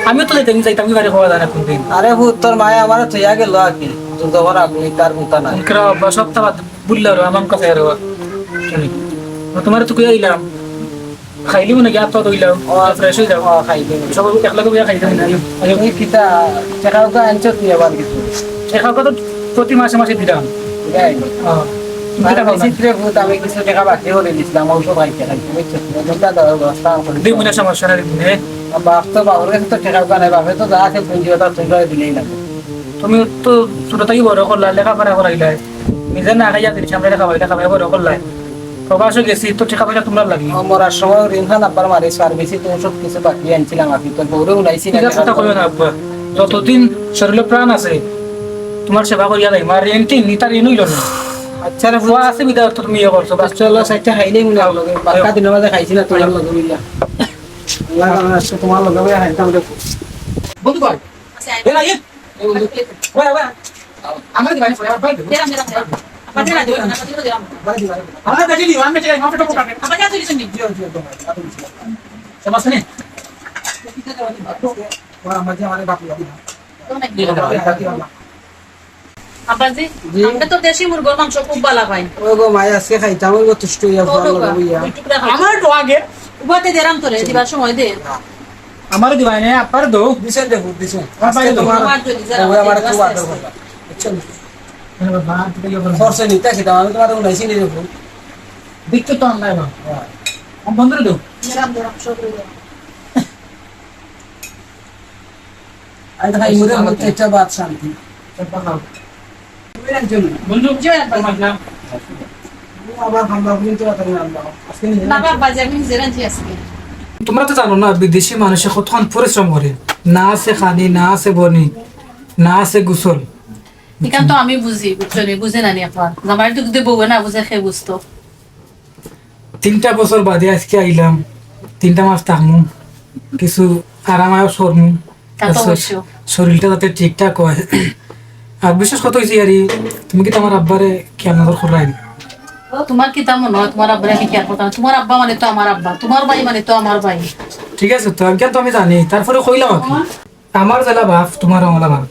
আমিও তো যাইতাম, যাইতাম কি বাড়ি খাওয়া দাওয়া কোনদিন। আরে ফুল, তোর মায়ে আমারে থইয়া গেল আর কি। তুই যখন আপনি তার কথা নাই। কেন আব্বা, সব তো বাদ, ভুললে রে, আমার কথা রে বাবা। তোমারে তো কইয়া দিলাম। খাইলিও নাকি? হাত পা ধুইলাও, ও, ফ্রেশ হয়ে যাও। ও, খাইলিও। সব একলগে বইয়া খাইতে হয় না, আইও, আইও। তুই কিতা, টেকা উকা আনছত নি আবার কিছু? টেকা উকা তো প্রতি মাসে মাসে দিলাম। হ্যাঁ। তুমি কিতা আমি করবা? চিত্রে ভূত, আমি কিছু টেকা বাকি করে দিছিলাম, ঔষধ খাইতে খাইতে, বুঝছো? ওই জন্য তো ব্যবস্থা করে দিই মনে দিলাম। সমস্যা নাই দিনে। আর বাপ তো, বাবার কাছে তো টেকা উকা নাই, বাপে তো যা আছে পুঁজি ওটা তুই করে দিলেই লাগে। তুমি তো ছোট থাকি বড় করলা, লেখাপড়া করাইলা। নিজে না খাইয়া জিনিস আমরা খাবাই, খাবাই বড় করলাই। প্রবাসে গেছি তো, টেকা পয়সা তুমরার লাগি। ও, মরার সময় ঋণ খান আব্বার মারি সার্ভিসি তো সব কিছু বাকি আনছিলাম, আমি তো বউরে উনাইছি না। এটা কথা কইও না আব্বা, যতদিন শরীরে প্রাণ আছে তুমার সেবা করিয়া যাইমু। আর ঋণ টিন নিতার ঋণ অইলো না। আচ্ছা রে, ও আছে বিদায় তো তুমি ইয়ে করছো, বাস। চলো, সাইডটা খাইলেই মনে হলো, বাক্কা দিনের মাঝে খাইছি না তুমার লগে মিলিয়া। আল্লাহ, আজকে তুমার লগে বইয়া খাইতাম রে। বন্ধু ভাই, এ না, এ। ওরা, ওরা। আমরা দিবাই পরে, আবার ভাই। আমরা দেখি নি, আমরা দেখি, আমরা তো কাটে। জিও, জিও, তো। সমস্যা নেই। ওরা আমাদের, আমাদের বাকি বাকি না। আব্বাজি, জি। আমরা তো দেশি মুরগর মাংস খুব ভালা পাই। ও গো মাই, আজকে খাইতাম, ওই গো তুষ্ট হইয়া ও ভালো বাবা, লাগে ইয়া। দুই টুকরা খাও। আমার তো আগে। উবাতে দেরাম তোরে, দিবার সময় দে। আমারে দিবাই না, আব্বারে দেও। দিছেন দেখো, দিছেন। আব্বারে আজকে দেও। তোমার আমার যদি যারা বউয়ে আমারে আমাদের খুব আদর আস্তে করবা। বুঝছেন? আরে বাবা, তুই কি করবি? খরচে নিতে খেতাম, আমি তোমার উনাইছি নিয়ে যাবো। দেখছো তো আমরা এবার। হ্যাঁ। আমার বন্ধুরে দেও। দেরাম, দেরাম, সব দেরাম। আমি তো খাই মুড়ের মধ্যে একটা ভাত শান্তি। বন্ধু, কি হয় আপনার মাছ না? ও আবার হামলা বুঝিন তো কথা না আমরা। আজকে নিজে না, বাবা, বাজে, আমি নিজে রাঁধছি আজকে। তোমরা তো জানো না, বিদেশি মানুষে কতক্ষণ পরিশ্রম করে, না আছে খানি, না আছে বনি, না আছে গোসল। এখান তো আমি বুঝি, বুঝছো নি, বুঝে না নি আপনার। জামাই তো যদি বউয়ে না বুঝে, কে বুঝতো? তিনটা বছর বাদে আজকে আইলাম, তিনটা মাস থাকমু, কিছু আরাম আয়স করমু। তা তো আর শ-, অবশ্য। শরীরটা যাতে ঠিকঠাক হয়। আর বিশেষ কথা হইছে, ইয়ারি, তুমি কি তোমার আব্বারে খেয়াল নজর কররায় নি? তোমার কিতা মনে হয়, তোমার আব্বারে আমি খেয়াল করতাম না? তোমার আব্বা মানে তো আমার আব্বা, তোমার ভাই মানে তো আমার ভাই। ঠিক আছে, তো আমি কেন তো আমি জানি, তারপরে কইলাম আর কি। আমার যেলা বাপ, তোমার অলা বাপ।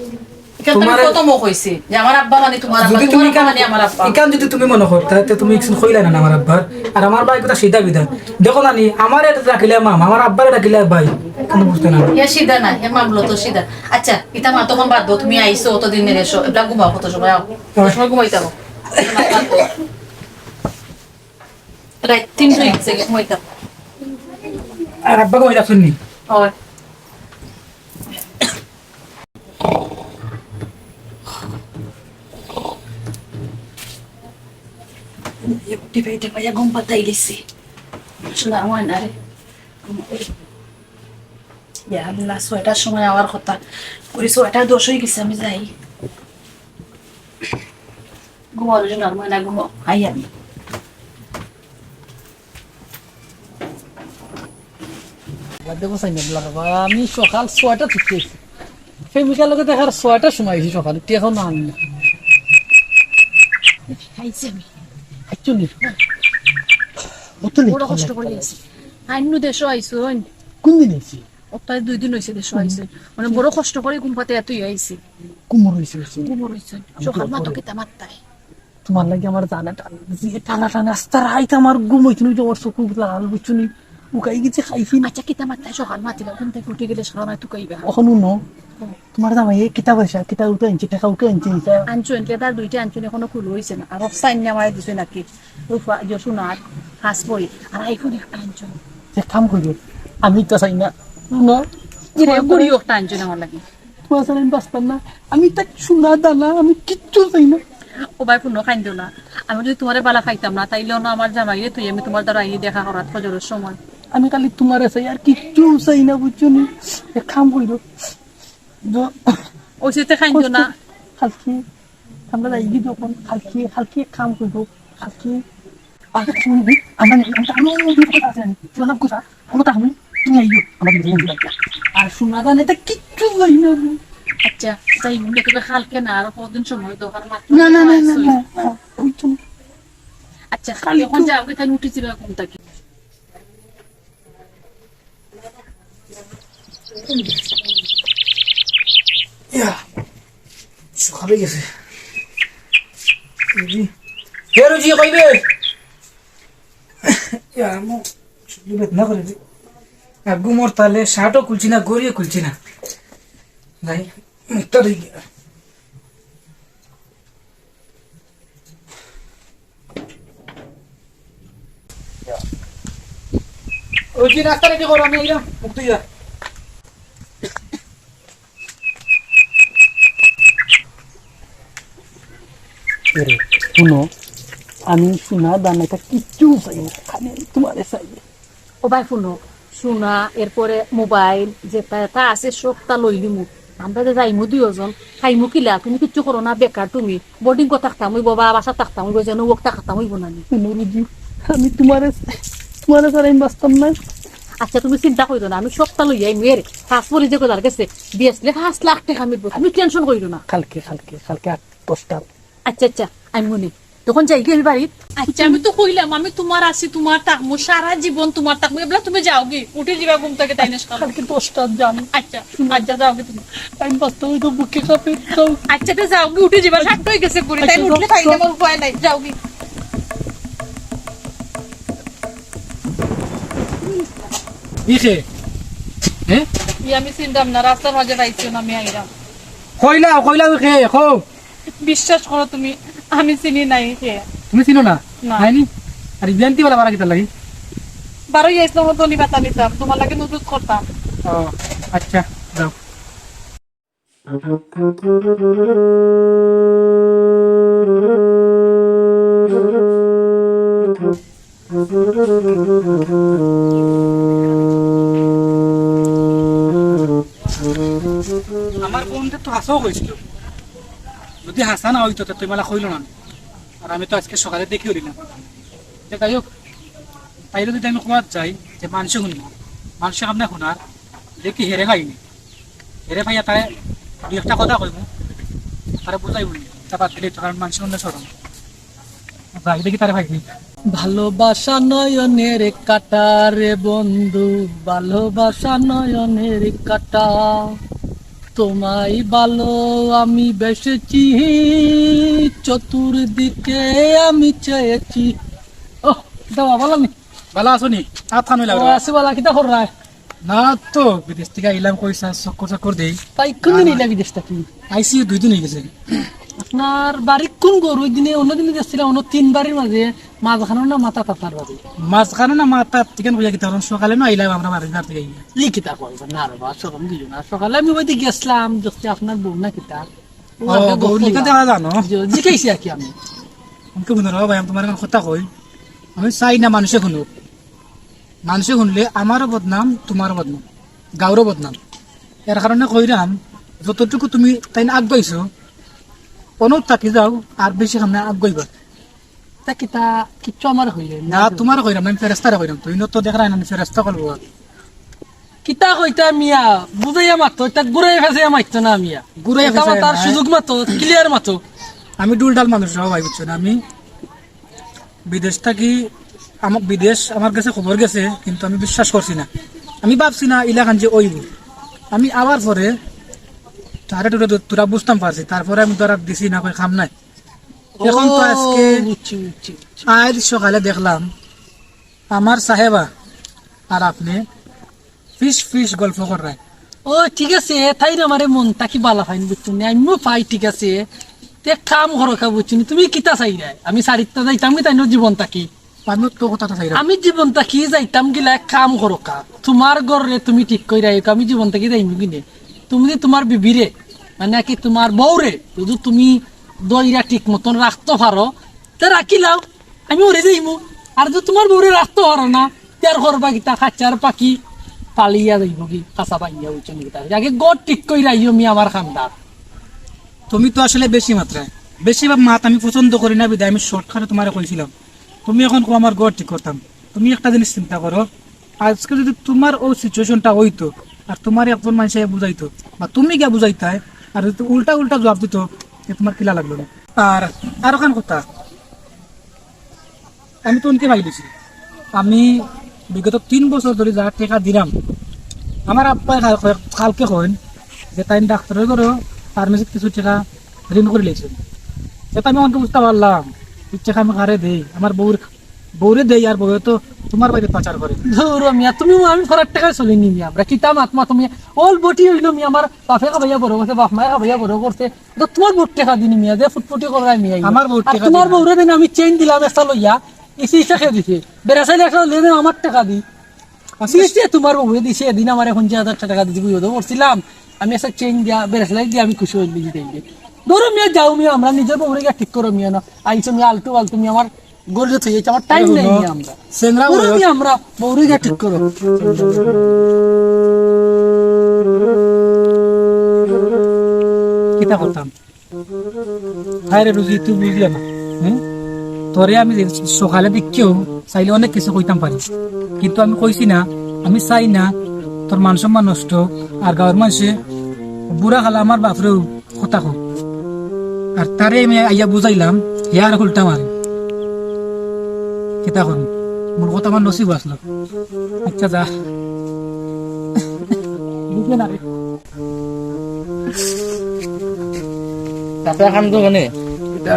এটা তো আমি তোমার প্রথমও কইছি যে আমার আব্বা মানে তোমার আব্বা, যদি তোমার তুমি আব্বা মানে আমার আব্বা। ইখান যদি তুমি মনে করতা, তে তুমি ইখান কইলা না আমার আব্বার। আর আমার ভাই কথা সিধা বিধা। দেখো না নি, আমারে ডাকিলে মামা, আমার আব্বারে ডাকিলে ভাই। কোনো বুঝতে না। এ সিধা না, এ মামলা তো সিধা। আচ্ছা, ইতা মা তখন বাদ দাও, তুমি আইছো অতদিন এসো, এটা ঘুমাও কত সময় আও। কত সময় ঘুমাইতে হবে? রাত তিনটা হয়ে গেছে, ঘুমাইতে হবে। আর আব্বা ঘুমাইতে আসেননি? হয়। টিপাই টিপাইয়া ঘুম পাতাই গেছি। শোনা হয় না রে। ইয়া আল্লাহ, ছয়টার সময় আওয়ার কথা। ওই ছয়টা দশ হয়ে গেছে, আমি যাই। ঘুমাও রে সোনার ময়না, ঘুমাও। আই আমি। বাদ দেবো সাইন আব্লা বাবা, আমি সকাল ছয়টা ছুটি আইছি। প্রেমিকার লগে দেখার ছয়টার সময় আইছি সকালে, তুই এখন না আনি না। খাইছি আমি। একচল্লিশ। অত late বড় কষ্ট করে আইছি। আইনু দেশো আইছো, অইন। কোন দিন আইছি? অত দুই দিন হইছে দেশো আইছে। মানে বড় কষ্ট করে ঘুম পাতে এতই আইছি। কুমোর হইছে, হইছে। কুমোর হইছে। আমি সকাল তো মাত্র পরে। কিতা মাত্তায়? তোমার লাগি আমার জানে টান, যে টানা টানে আস্তা রাইত আমার ঘুম হইতো না, ওই যে আমার চোখ লাল, বুঝছো নি? উকাই গেছে, খাইছি না। আচ্ছা, কিতা মাত্তায় সকাল মাতিলা, ঘুম থেকে উঠে গেলে সারা রাত উকাইবা। অখন হুনো, তোমার জামাই এই কিতা পয়সা, কিতা উঠে আনছে, টাকা উঠে আনছে, এটা। আনছো, এনকে তার দুইটা আনছো, এখনো খুলো হইছে না। আর অফ সাইন নিয়ে আমার দিছে নাকি? ওই ফা-, যে সোনার, পাঁচ ভরি, আর iPhone একটা আনছো। এক কাম করিও, আমি তো চাই না, না। ঘড়ি একটা আনছো না আমার লাগি। তোমার ছাড়া আমি বাঁচতাম না। আমি তাক সোনা দানা, আমি কিচ্ছু চাই না। ও ভাই, হুনো, কাইন্দো না। আমি যদি তোমারে বালা পাইতাম না, তাইলে অনো আমার জামাইরে তুই আমি তোমার দ্বারা আইয়ে দেখা করাত ফজরর সময়। আমি খালি তোমারে চাই, আর কিচ্ছু চাই না, বুঝছো নি? এক কাম করিও। দ-, ওই সাথে কাইন্দো না। কালকে আমরা যাইগি যখন, কালকে, কালকে এক কাম করিও। কালকে আর শুনবি, আমরা নেই, আমরা আরো অনেক কথা আছে, শুনলাম কথা, কোনো তা আমি, তুমি আইও, আমার বিজনেস লাগবে। আর শোনা জানে তো কিচ্ছু জানি না আমি। আচ্ছা, তাই বলে তবে কালকে না, আরো কদিন সময় দরকার মাত্র। না, না, না, না, না, না, ওই তো। আচ্ছা, কালকে এখন তো যাও, কোথায় উঠেছিল এখন তাকে? ইয়া, সকালে গেছে। রুজি। এ রুজি, কইবে? ইয়া, মো, শুধু বেদনা করে রে। আর ঘুমর তালে শার্টও খুলছি না, ঘড়িও খুলছি না। যাই, মুখটা ধুই গিয়া। ওই যে নাস্তা রেডি করো, আমি আইলাম, মুখ ধুইয়া। এরে, হুনো, আমি সোনা দানা ইতা কিচ্ছু চাই না, খালি আমি তুমারে চাই। ও ভাই হুনো, সোনা, এরপরে মোবাইল, যেতা যেতা আছে সবতা লইলিমু। আমরা যে যাইমু দুইজন, খাইমু কিলা? তুমি কিচ্ছু করো না, বেকার তুমি। বোর্ডিং কো থাকতাম অইবো বা বাসাত থাকতাম অইবো, যেন ওক থাকতাম অইবো না নি? হুনো রুজি, আমি তুমারে, তুমারে ছাড়া আমি বাঁচতাম না। আচ্ছা, তুমি চিন্তা করিও না, আমি সবতা লইয়া আইমু। এর পাঁচ পরি যে গজার গেছে, বিয়াসলে পাঁচ লাখ টেকা মিলবো, তুমি টেনশন করিও না। কালকে, কালকে, কালকে আট, দশটা। আচ্ছা, আচ্ছা, আমি মনে। তখন যাইগি আমি বাড়িত। আচ্ছা, আমি তো কইলাম, আমি তুমার আছি, তুমার থাকমু, সারা জীবন তুমার থাকমু। এবলা তুমি যাওগি, উঠি যিবা ঘুম থাকি, তাই না? কালকে দশটাত যাইমু। আচ্ছা, আচ্ছা, যাওগি তুমি। টাইম পাস তো অইতো, বুকে কাঁপে, যাও। আচ্ছা, তে যাওগি, উঠি যিবা, সাতটা অই গেছে ঘড়িত, তাই আচ্ছা, উঠলে যাও, তাই যাও। আমার উপায় নাই, যাওগি। ই কে? হ্যাঁ? ই আমি চিনতাম না, রাস্তার মাঝে পাইছি না, আমি আইলাম। কইলা, কইলা ই কে, কও। বিশ্বাস করো তুমি, আমি চিনি না ই কে। তুমি চিনো না? না। হয়নি? আর বিয়ান্তি বেলা বারা কিতার লাগি? বারই আইছলাম, ও ধনি পাতা নিতাম, তুমার লাগি নুডলস করতাম। ও, আচ্ছা, যাও। আমার বন্ধু তো হাছাউ কইছিল, যদি হাছা না অইতো, তে তো ইমালা কইলো না। আর আমি তো আজকে সকালে দেখিও দিলাম। তে যাই হোক, তাইরে যদি আমি কওয়াত যাই যে মানষে হুনবো, মানষে আমনে হুনার, দেখি হেরে পাইনি। হেরে পাইয়া তারে দুই একটা কথা কইমু, তারে বুঝাইমু নি। তা বাদ দিলে তো কারণ মানষে হুনলে শরম। যাই দেখি তারে পাইনি। ভালোবাসা নয়নের কাটা রে বন্ধু, ভালোবাসা নয়নের কাটা। তোমায় ভালো আমি বেসেছি, চতুর্দিকে আমি চেয়েছি। ওহ, দাও, ভালা নি? ভালা আছো নি? আত খান অইলা ও, রে। আছি ভালা, কিতা কররায়? না তো, বিদেশ থাকি আইলাম, কইছি চক্কর চক্কর দেই। তাই কোন দিন আইলা বিদেশ থাকি? আইছি দুই দিন অই গেছে। আপনার বাড়ি কোন ঘর? ওই দিনে, অন্য দিনে দেখছিলাম, অন্য তিন বাড়ির মাঝে মাঝখানো না মাথাত আপনার বাড়ি? মাঝখানো না মাথাত, ঠিকানা কইয়া কিতা, কারণ সকালে না আইলাম আমরা বাড়ির ঘর থাকি আইয়া। ই কিতা কইবা না রে বা, শরম দিও না। সকালে আমি ওই দিকে গেছিলাম, দেখছি আপনার বউ না কিতা। ও, আগে বউ গেছিলাম। নিকে দেওয়া জানো? জি, জিকাইছি আর কি আমি। আমাকে মনে হয় ভাই, আমি তোমার এখন কথা কই, আমি চাই না মানুষে হুনুক। মানষে হুনলে আমারও বদনাম, তুমারও বদনাম, গাঁওরও বদনাম। এর কারণে কইরাম, যতটুকু তুমি তাইন আগুয়াইছো, অনো থাকি যাও, আর বেশি সামনে আগুয়াইবা। তা কিতা কিচ্ছু আমারে কইরায় না? না, তুমারে কইরাম না, আমি ফেরেস্তারে কইরাম। তুই তো দেখরায় না, আমি ফেরেস্তা কইবো। কিতা কইতা মিয়া, বুঝাইয়া মাতো, ইতা ঘুরাইয়া ফেছাইয়া মাতো না মিয়া। ঘুরাইয়া ইতা ফেছাইয়া মাতার না। সুযোগ মাতো, ক্লিয়ার মাতো। আমি ডুলডাল মানুষ রে ভাই, বুঝছো না? আমি বিদেশ থাকি, আমা-, বিদেশ আমার গেছে খবর গেছে, কিন্তু আমি বিশ্বাস করছি না। আমি ভাবছি না ইলাখান যে অইবো। আমি আওয়ার পরে তারে টুরে দু-, থুড়া বুঝতাম পারছি, তারপরে আমি তো আর দিছি না, কই কাম নাই। এখন তো ও, আজকে বুঝছি, বুঝছি, বুঝছি। আইজ সকালে দেখলাম আমার সাহেবা আর আপনে ফিস ফিস গল্প কররায়। ও, ঠিক আছে, তাইন আমারে মন থাকি ভালা পাইন, বুঝছো নি? আমিও পাই, ঠিক আছে। তে কাম করো কা, বুঝছো নি? তুমি কিতা চাইরায়? আমি ছাড়িয়া যাইতাম কি তাইনর জীবন থাকি? আমি তো কথা চাইরাম। আমি জীবন থাকি যাইতাম কিলা, এক কাম করো কা। তুমার ঘররে তুমি ঠিক কইরায়, আমি জীবন থাকি যাইমু কিনে? তুমি যে তুমার বিবিরে, মানে কি তুমার বউরে, যদি তুমি ধইরা ঠিক মতন রাখতো পারো, তে রাখিলাও, আমি ওরে যাইমু। আর যদি তুমার বউরে রাখতো পারো না, তে আর করবা কিতা? খাঁচার পাখি পালিয়া যাইবো কি, খাঁচা ভাঙিয়া, বুঝছো নি কিতা? আগে ঘর ঠিক কইরা আইও মি আমার খান্দার। তুমি তো আসলে বেশি মাতরায়, বেশি বা মাত আমি পছন্দ করি না, বিধায় আমি শর্টকাটে তুমারে কইছিলাম। তুমি এখন কও আমার ঘর ঠিক করতাম, তুমি একটা জিনিস চিন্তা করো, আজকে যদি তুমার অউ সিচুয়েশনটা অইতো, আর তুমারে একজন মানষে বুঝাইতো, বা তুমি গিয়া বুঝাইতায়, আর যদি উল্টা উল্টা জবাব দিতো, তে তুমার কিলা লাগলো না? আর, আর অখান কথা, আমি তো অনকে পাইলিছি। আমি বিগত তিন বছর ধরি যার টেকা দিরাম, আমার আব্বায় কাল-, কালকে কইন যে তাইন ডাক্তরর ঘরো ফার্মেসিত কিছু টেকা ঋণ করিলাইছইন। ইটা আমি অনকে বুঝতা পারলাম, ই টেকা আমি কারে দেই, আমার বউর বউরে দেই আর বউয়ে তো তুমার বাড়িত পাচার করে। ধুরো মিয়া, তুমি আমি ফরার টেকায় চলি নি মিয়া। আমরা কিতা মাত মাতো মিয়া? অল বটি অইলো মিয়া, আমার বাপে খাবাইয়া বড় করছে, বাপ মায়ে খাবাইয়া বড় করছে। ইটা তুমার বউর টেকা দি নি মিয়া, যে ফুটফুটি কররায় মিয়া। আমার বউর আর টেকা তুমার দি না। বউরে দিন আমি চেইন দিলাম একটা লইয়া, ইসি ইসা খেয়ে দিছে। বেড়া চাইলে একটা লইয়া দিন আমার টেকা দি। আচ্ছা। দিছে তুমার বউরে দিছে, এদিন আমারে পঞ্চাশ হাজার টেকা দিছে, বুঝো তো করছিলাম। আমি একটা চেইন দিয়া, বেড়া চাইলে দিয়া আমি খুশি অইলি দিতে। ধরো মিয়া, যাও মিয়া, আমরা নিজের বউরে গিয়া ঠিক করো মিয়া। না আইছো মিয়া, আলতু ফালতু মিয়া, আমার গরিব হয়ে গেছে, আমার টাইম নাই মিয়া। আমরা সেন্দ্রা ধরো বড় মিয়া, আমরা বউরে গিয়া ঠিক করো। কিতা করতাম? হায় রে রুজি, তুই বুঝলে না। হুম? তোরে আমি যে সকালে দেখিও চাইলে অনেক কিছু কইতাম পারি, কিন্তু আমি কইছি না। আমি চাই না তোর মান সম্মান নষ্ট। আর গাঁওর মানষে বুড়া খালা আমার বাপরেও কথা কও। আর তারে আমি আইয়া বুঝাইলাম, হে আর উল্টা মারে। কিতা করুন, মোর কথা আমার নসিব আসলো। আচ্ছা, যা। বুঝলে না রে। চাচা, খান তো মানে? কিতা,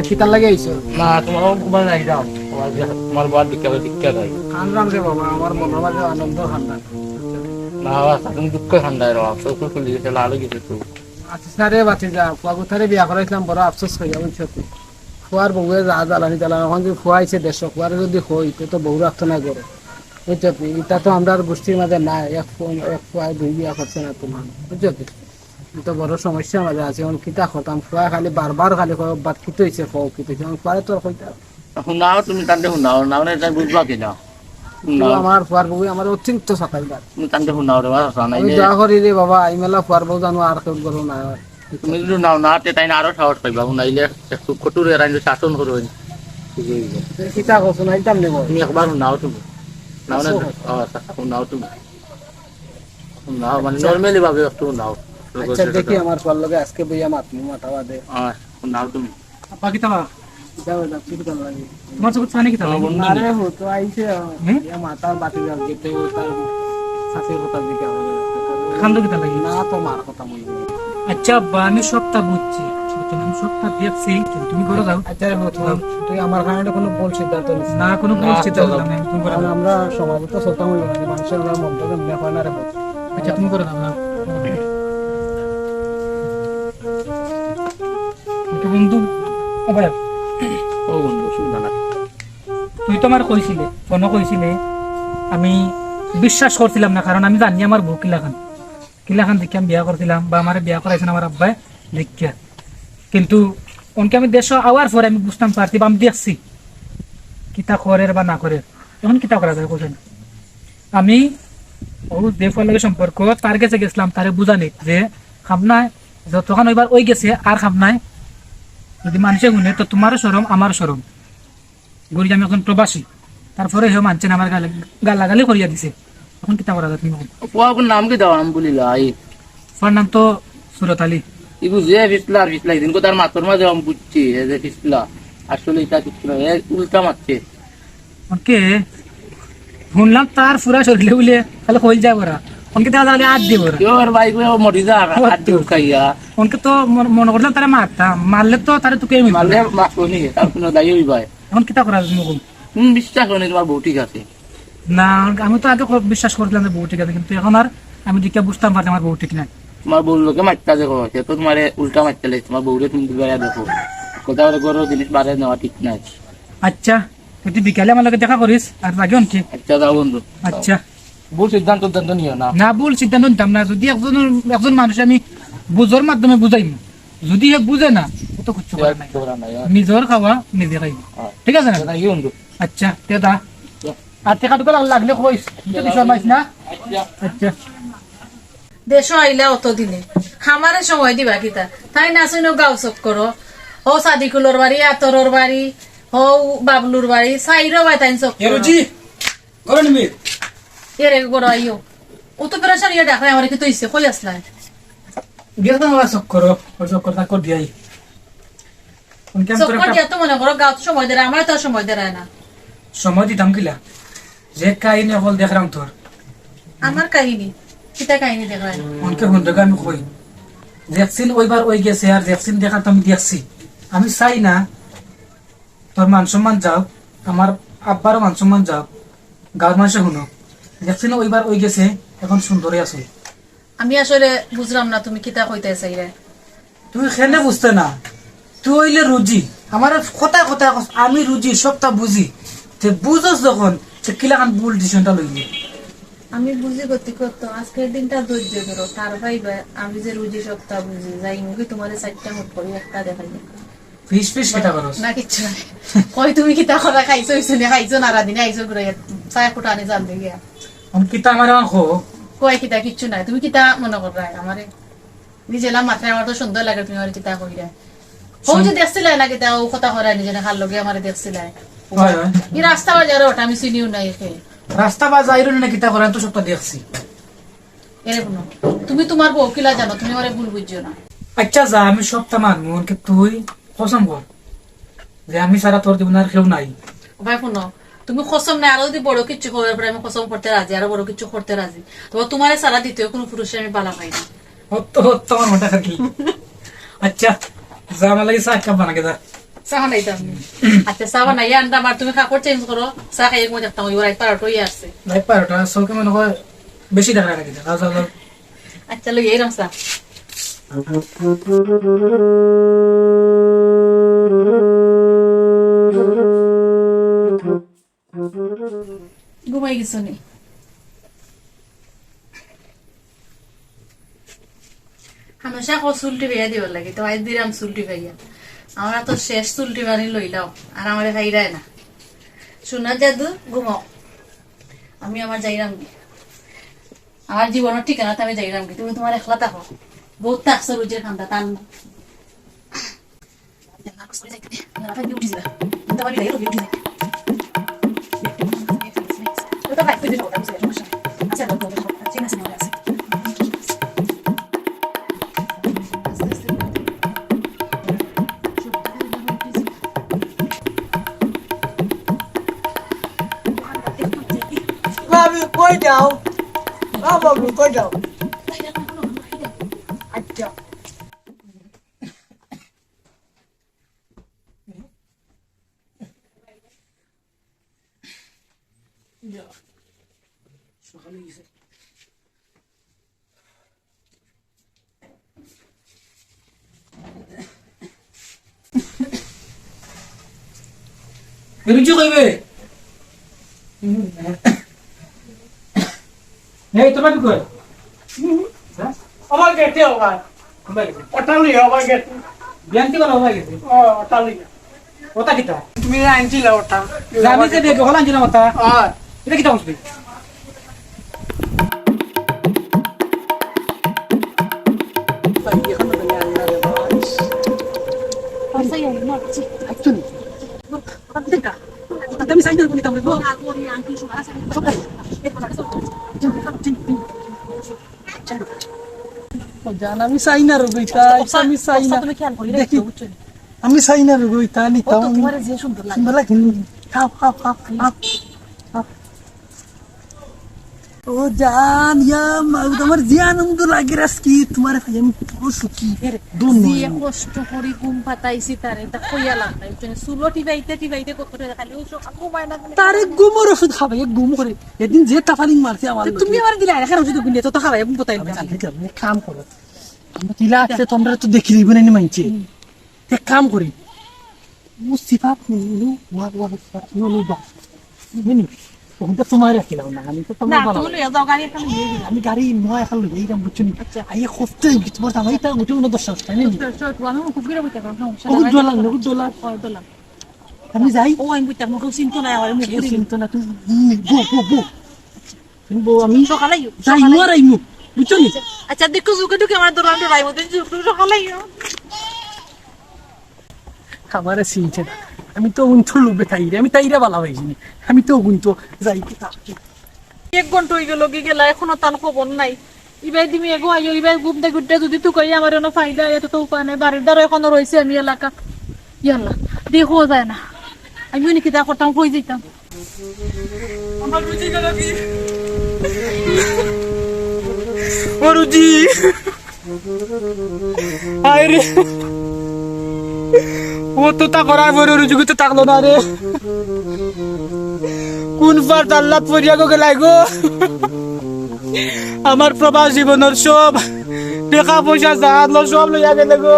কিতা লাগে আইছো? না, তোমার, তোমার নাই যাও। তোমার যে, তোমার বাদ বিখ্যাত, বিখ্যাত হয়। খান রাম রে বাবা, আমার মনের মাঝে আনন্দ খান না। না, বাবা, তুমি দুঃখ খান দেয় রে বাবা, চোখ খুলে গেছে, লাল হয়ে গেছে তো। আছিস না রে বাতি যা, ফুয়া গুতারে বিয়া করাইছিলাম, বড় আফসোস হইয়া, বুঝছো তুই? ফুয়ার বউয়ে যা জ্বালানি জ্বালানি, এখন যদি ফুয়া আইছে দেশো, ফুয়ারে যদি হই, তো, তো বউ রাখতো না ঘরে। বুঝছো তুই? এটা তো আমরার গোষ্ঠীর মাঝে নাই, এক ফু-, এক ফুয়ায় দুই বিয়া করছে না তোমার। বুঝছো তুই? তো বড় সমস্যার মাঝে আছে। এখন কিতা করতাম, ফুয়া খালি বারবার খালি কয়, "বাদ কিতা হইছে, কও কিতা হইছে?" এখন ফুয়ারে তো আর কইতাম। হুনাও তুমি তানরে হুনাও, না মানে তাই বুঝবা কি না? তো হুনাও। আমার ফুয়ার বউ আমার অতিরিক্ত সাতাইবার। তুমি তানরে হুনাও রে, বাবা, আমি নাইলে দোয়া করি রে বাবা, এই মেলা ফুয়ার বউ জানো আর কেউ করো না। তুমি যদি হুনাও না, তে তাই না আরো সাহস পাইবা, হুনাইলে একটু কঠোর হয়ে আইন শাসন করো। ঠিক হয়ে যাবে। তুমি কিতা করছো, নাইতাম নেব। তুমি একবার হুনাও তুমি। না, না, আচ্ছা। ও, আচ্ছা, হুনাও তুমি। না, মানে, আচ্ছা। Normally ভাবে একটু নাও। আচ্ছা, দেখি আমার ফুয়ার লগে আজকে বইয়া মাত, মাথা বাদে। আহ, নাও তুমি। আব্বা, কিতা বা? যাও, যাও, কি কিতা লাগে? তোমার চোখে পানি কিতা লাগে? বন্ধু আরে নেই। হো, তো আইছে, হুম? ইয়া মাথা বাতি যাও, যেতে ও তার শাশুড়ির কথা জিজ্ঞাসা করে। কান্দো কিতা লাগে? না, তো মার কথা মনে নেই। আচ্ছা আব্বা, আমি সবটা বুঝছি, বুঝছো না? আমি সবটা দেখছি, তুমি ঘরে যাও। আচ্ছা রে, তুই, তুই আমার কারণে কোনো ভুল সিদ্ধান্ত নিস না। না, কোনো ভুল না, সিদ্ধান্ত চলো। নিলাম না, তুমি ঘরে কারণ যাও। আমরা সমাজে তো চলতাম হইলো না, মানুষের আমরা মনটা যেমনি হয় না রে, বুঝ। আচ্ছা, তুমি ঘরে যাও, যাও। একটু বন্ধু, আবার। ও বন্ধু, শুন না। তুই তো আমার কইছিলে, ফোনও কইছিলে, আমি বিশ্বাস করছিলাম না, কারণ আমি জানি আমার বউ কিলাখান। কিলাখান দেখিয়া আমি বিয়া করছিলাম, বা আমারে বিয়া করাইছেন আমার আব্বায় দেখিয়া। কিন্তু অনকে আমি দেশো আওয়ার পরে আমি বুঝতাম পারছি, বা আমি দেখছি কিতা করের বা না করের। এখন কিতা করা যায়, বুঝেন? আমি ও যে ফুয়ার লগে সম্পর্ক, তার গেছে গেছিলাম, তারে বুঝানিত যে খাম নাই, যতখান অইবার অই গেছে, আর খাম নাই। যদি মানুষে হুনে, তো তোমারও শরম, আমারও শরম। গরিব আমি একজন প্রবাসী, তারপরে হেও মানছে না, আমার গালে-, গালাগালি করিয়া দিছে। এখন কিতা করা যায় তুমি কও? ফুয়া, ওর নাম কিতা? আমি বলিলাই। ফুয়ার নাম তো সুরত আলী। ইগু যে ফিসলা, আর ফিসলা, এদিন কোথার মাতর মাঝে আমি বুঝছি, এ যে ফিসলা, আসলে এটা কিচ্ছু না, এ উল্টা মারছে। ওকে, শুনলাম তার পুরা শরীরে বুলে খালি কইল যায় ওরা। ওনকে দেখা যায় আত দিয়ে ওরা। কেউ আর ভাই কেউ মরি যা, ও আত দিয়ে তো। উঠাইয়া। ওনকে তো মন-, মনে করলাম তারা মারতাম, মারলে তো তারা তো কেউ মারলে মারবো নি, তার কোনো দায়ী হই ভাই। এখন কিতা করা যায় তুমি কও? তুমি বিশ্বাস করো না, তোমার বউ ঠিক আছে। না, আমি তো আগে ক-, বিশ্বাস করছিলাম যে বউ ঠিক আছে, কিন্তু এখন আর আমি দেখিয়া বুঝতাম পারছি আমার বউ ঠিক নাই। তোমার বউর লোকে মারতা যে কয়, সে তো তোমারে উল্টা মারতে লাগে, তোমার বউরে তুমি দুবাইয়া দেখো। কোথাও ওরে গরুর জিনিস বারে নেওয়া ঠিক নাই। আচ্ছা, তুই বিকালে আমার লগে দেখা করিস, আর রাখিও ঠিক। আচ্ছা, যাও বন্ধু। আচ্ছা। ভুল সিদ্ধান্ত উদ্ধান্ত নিও না। না, ভুল সিদ্ধান্ত নিতাম না। যদি একজন, একজন মানুষ আমি বুঝার মাধ্যমে বুঝাইমু, যদি হে বুঝে না, ও তো কিচ্ছু করার নাই। করার নাই, হ্যাঁ। নিজর খাওয়া নিজে খাইব। হ্যাঁ। ঠিক আছে না? যাই বন্ধু। আচ্ছা, তে দা। আর টেকা টুকা লাগ-, লাগলে কইস। তুই তো শরমাইস না। আচ্ছা। আচ্ছা। দেশো আইলা অত দিনে। আমারে সময় দিবা কিতা? তাই না শুনো গাঁও চক্কর। ও সাদিকুলর বাড়ি, আতরর বাড়ি, ও বাবলুর বাড়ি, সাইরো বাই তাইন চক্কর। এ রুজি, ঘরো নিবি? এরে ঘরো আইও। ও তো প্রেশার ইয়ে ডাকলে আমারে কিতা অইছে, কই আসলাই? গেছিলাম আমার চক্কর, ওই চক্কর চাক্কর দিয়াই। অনকে আমি চক্কর একটা দিয়া তো মনে করো গাঁওত সময় দেয়, আমারে তো আর সময় দেয় না। সময় দিতাম কিলা? যে কাহিনী হল দেখলাম তোর। আমার কাহিনী? কিতা কাহিনী দেখলাই? অনকে হুন দেখো আমি কই। ভ্যাকসিন ওইবার ওই গেছে আর ভ্যাকসিন দেখার তো আমি দেখছি। আমি চাই না তোর মান সম্মান যাও, আমার আব্বারও মান সম্মান যাও। গাঁওর মানুষে হুনো, ভ্যাকসিন ওইবার ওই গেছে, এখন সুন্দরে আছে। আমি আসলে বুঝলাম না তুমি কিতা কইতে চাইরে। তুই কেনে বুঝতে না? তুই অইলে রুজি। আমার কথায় কথায় কস, আমি রুজি, সবটা বুঝি। তে বুঝস যখন, তে কিলাখান ভুল ডিসিশনটা লইলি? আমি বুঝি গতি করতো, আজকের দিনটা ধৈর্য ধরো, তার ভাই বা আমি যে রুজি সপ্তাহ বুঝি, যাই মুখে তোমার চারটা মুখ করি একটা দেখাই। ফিস ফিস কিতা করস? না, কিচ্ছু নাই। কই তুমি কিতা করা খাইছো, হইছো নি, খাইছো না, রাদিনে আইছো ঘুরে, চায় ফুটানি জান দিয়ে গিয়া। আমি কিতা আমার এখন খো? কই কিতা কিচ্ছু নাই, তুমি কিতা মনে কররা আমারে? নিজে লাম মাত্র আমার তো সুন্দর লাগে, তুমি আমারে কিতা কইরা? ও যে দেখছিলায় না কিতা, ও কথা করা নিজে না, কার লগে আমারে দেখছিলায়। হয়, হয়। এই রাস্তা বাজারে ওটা আমি চিনিও না একে। রাস্তা বাজারে না কিতা করা, আমি তো সবটা দেখছি। এরে হুনো, তুমি তোমার বউ কিলা জানো, তুমি আমারে ভুল বুঝছো না। আচ্ছা যা, আমি সবটা মানমু, কিন্তু তুই কসম কর যে আমি ছাড়া তোর জীবনে আর কেউ নাই। ভাই হুনো, তুমি কসম নাই, আরো যদি বড় কিছু করার পরে আমি কসম করতে রাজি, আরো বড় কিছু করতে রাজি। তবে তোমারে ছাড়া দ্বিতীয় কোনো পুরুষে আমি বালা পাই না। অত, অত আমার মাথা খালি। আচ্ছা, যা আমার লাগি চা এক কাপ বানাকে যা। চা বানাইতাম নি। আচ্ছা, চা বানাইয়া আনতাম, আর তুমি কাপড় চেঞ্জ করো, চা খাইয়া ঘুমাই থাকতাম, ওই রাইত বারোটা হইয়া আসছে। রাইত বারোটা, চোখে মনে হয় বেশি দেখা লাগে। যাও, যাও, যাও। আচ্ছা, লই এরম চা। ঘুমাই গেছো নি? হামেশা কও চুল টিপাইয়া দিবার লাগি, তো আজ দিলাম চুল টিপাইয়া। আমরা তো শেষ চুল টিপানি লইলাও, আর আমারে খাইরায় না। সোনা জাদু, ঘুমাও, আমি আমার যাইরাম গি। আমার জীবনের ঠিকানাতে আমি যাইরাম গি, তুমি তোমার একলা থাকো। বহুত থাকছো রুজির কান্দা, তার না। ভাবি, কই যাও? ও ভাবি, কই যাও? আচ্ছা। সকাল হয়ে গেছে। রুজি কইবে? এই, তোমার কি কয়? হ্যাঁ? আমার গেটে আবার। কোন বাড়ি? ওটা লইয়া আবার গেটে। বিয়ান কি বলো, হয়ে গেছে? ও, ওটা লইয়া। ওটা কিতা? তুমি আনছিলা ওটা। আমি যে দেখো, হলাম ছিলাম ওটা। আর? এটা কিতা বলছি? আচ্ছা, এই মারছি। আচ্ছা, নি। ওটা আমি সাইড করে দিতাম, গো। ও জান, আমি চাই না রোগ ইতা, ইতা আমি চাই না। তুমি খেয়াল করি দেখি, রাখো, বুঝছো? আমি চাই না রোগ ইতা, ও নিতাম তো আমি। তোমার যে সুন্দর লাগে। সুন্দর লাগে নি? খাও, খাও, খাও, খাও, খাও। ও জান, ইয়া মা, ও তো আমার যে আনন্দ লাগে আজকে, তোমার ভাই আমি পুরো সুখী। এরে, ধন্য যে আমি। কষ্ট করি ঘুম পাতাইছি তারে, তা কইয়া লাভ নাই, বুঝছো নি? চুলো টিপাইতে টিপাইতে কত করে খালি ও সব ঘুমায় না, খালি তারে ঘুমর ওষুধ খাবে, এ ঘুম করে। এদিন যে তাফালিং মারছে আমার তো তুমি লগে। আমার দিলে আরেকখান ওষুধ ঘুমিয়ে তো খাবে, এবং কোথায় আমি জানি না, এক কাম করো। আমরা কিলা আছে, তোমরা তো দেখি দিব না, মানছে। হুম। এক কাম করি। ও সিফাত নিলু, ওয়া, ওয়া, ওয়া, নো, নো, বা। হুম। ওখানটা তোমার রাখিলাম না, আমি তো তোমার না, বানাবো। তুমি লইয়া যাও, গাড়ি এখন নিয়ে যাও। আমি গাড়ি নয় এখন লইয়া যাইলাম, বুঝছো নি? আচ্ছা। আইয়ে কষ্ট হয়ে গেছে, তোমার জামাই তা উঠে উনো দশটা, তাই না? দশটা, দশটা, আমি খুব গিরা বইতে পারবো, সমস্যা ওগুলো নাই। ডলার, ওগুলো ডলার। ও, ডলার। আমি যাই। ও, আমি বুঝতাম, ওকে চিনতো না, আমার মুখ কেউ ঘুরি। চিনতো না, তুমি, উম, বো, বো, বো। তুমি বো, আমি সকালে আইও, যাই, সকালে নুয়ার আইমু। বুঝছো নি? আচ্ছা, দেখো, যুগে যুগে আমার দৌড়ান দৌড়াইবো, তুমি যুগে সকালে আইও। আমারে চিনছে না। আমি তো উনতো লোভে তাইরে, আমি তাইরে বালা পাইছি নি। আমি তো উনতো যাই কি তা। এক ঘন্টা হয়ে গেল, কি গেলা, এখনো তান খবর নাই। ইবাই তুমি এগো আইও, ইবাই ঘুম থেকে উঠে যদি তুই কই আমার কোনো ফায়দা, এত তো উপায় নাই। বাড়ির দ্বারা এখনো রয়েছে আমি এলাকা। ইয়াল্লা, দেখো যায় না। আমি উনি কিতা করতাম, কই যাইতাম। আমার রুজি গেল কি? ও রুজি। আয় রে। ও তো তা করার পরে রুজি তো থাকলো না রে। কোন ফার আল্লাহ পরিয়া গো গেলাই গো। আমার প্রবাস জীবনের সব টাকা পয়সা যা আনলো সব লইয়া গেলে গো।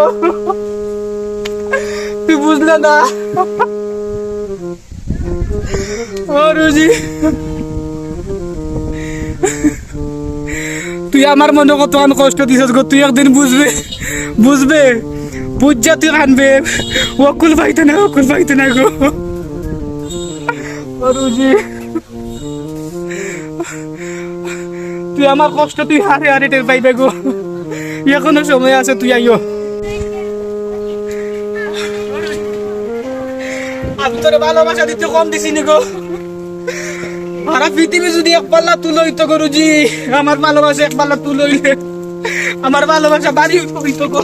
তুই বুঝলে না। ও রুজি। তুই আমার মনো কতখান কষ্ট দিছস গো, তুই একদিন বুঝবে, বুঝবে, বুঝা তুই কানবে। অকুল পাইতো না, অকুল পাইতো না গো। ও রুজি, তুই আমার কষ্ট তুই হারে হারে টের পাইবে গো। এখনো সময় আছে, তুই আইও। আমি তোরে ভালোবাসা দিতে কম দিছি নি গো। সারা পৃথিবী যদি এক পাল্লা তুল অইতো গো রুজি, আমার ভালোবাসা এক পাল্লা তুল অইলে আমার ভালোবাসা বাড়ি অইতো গো।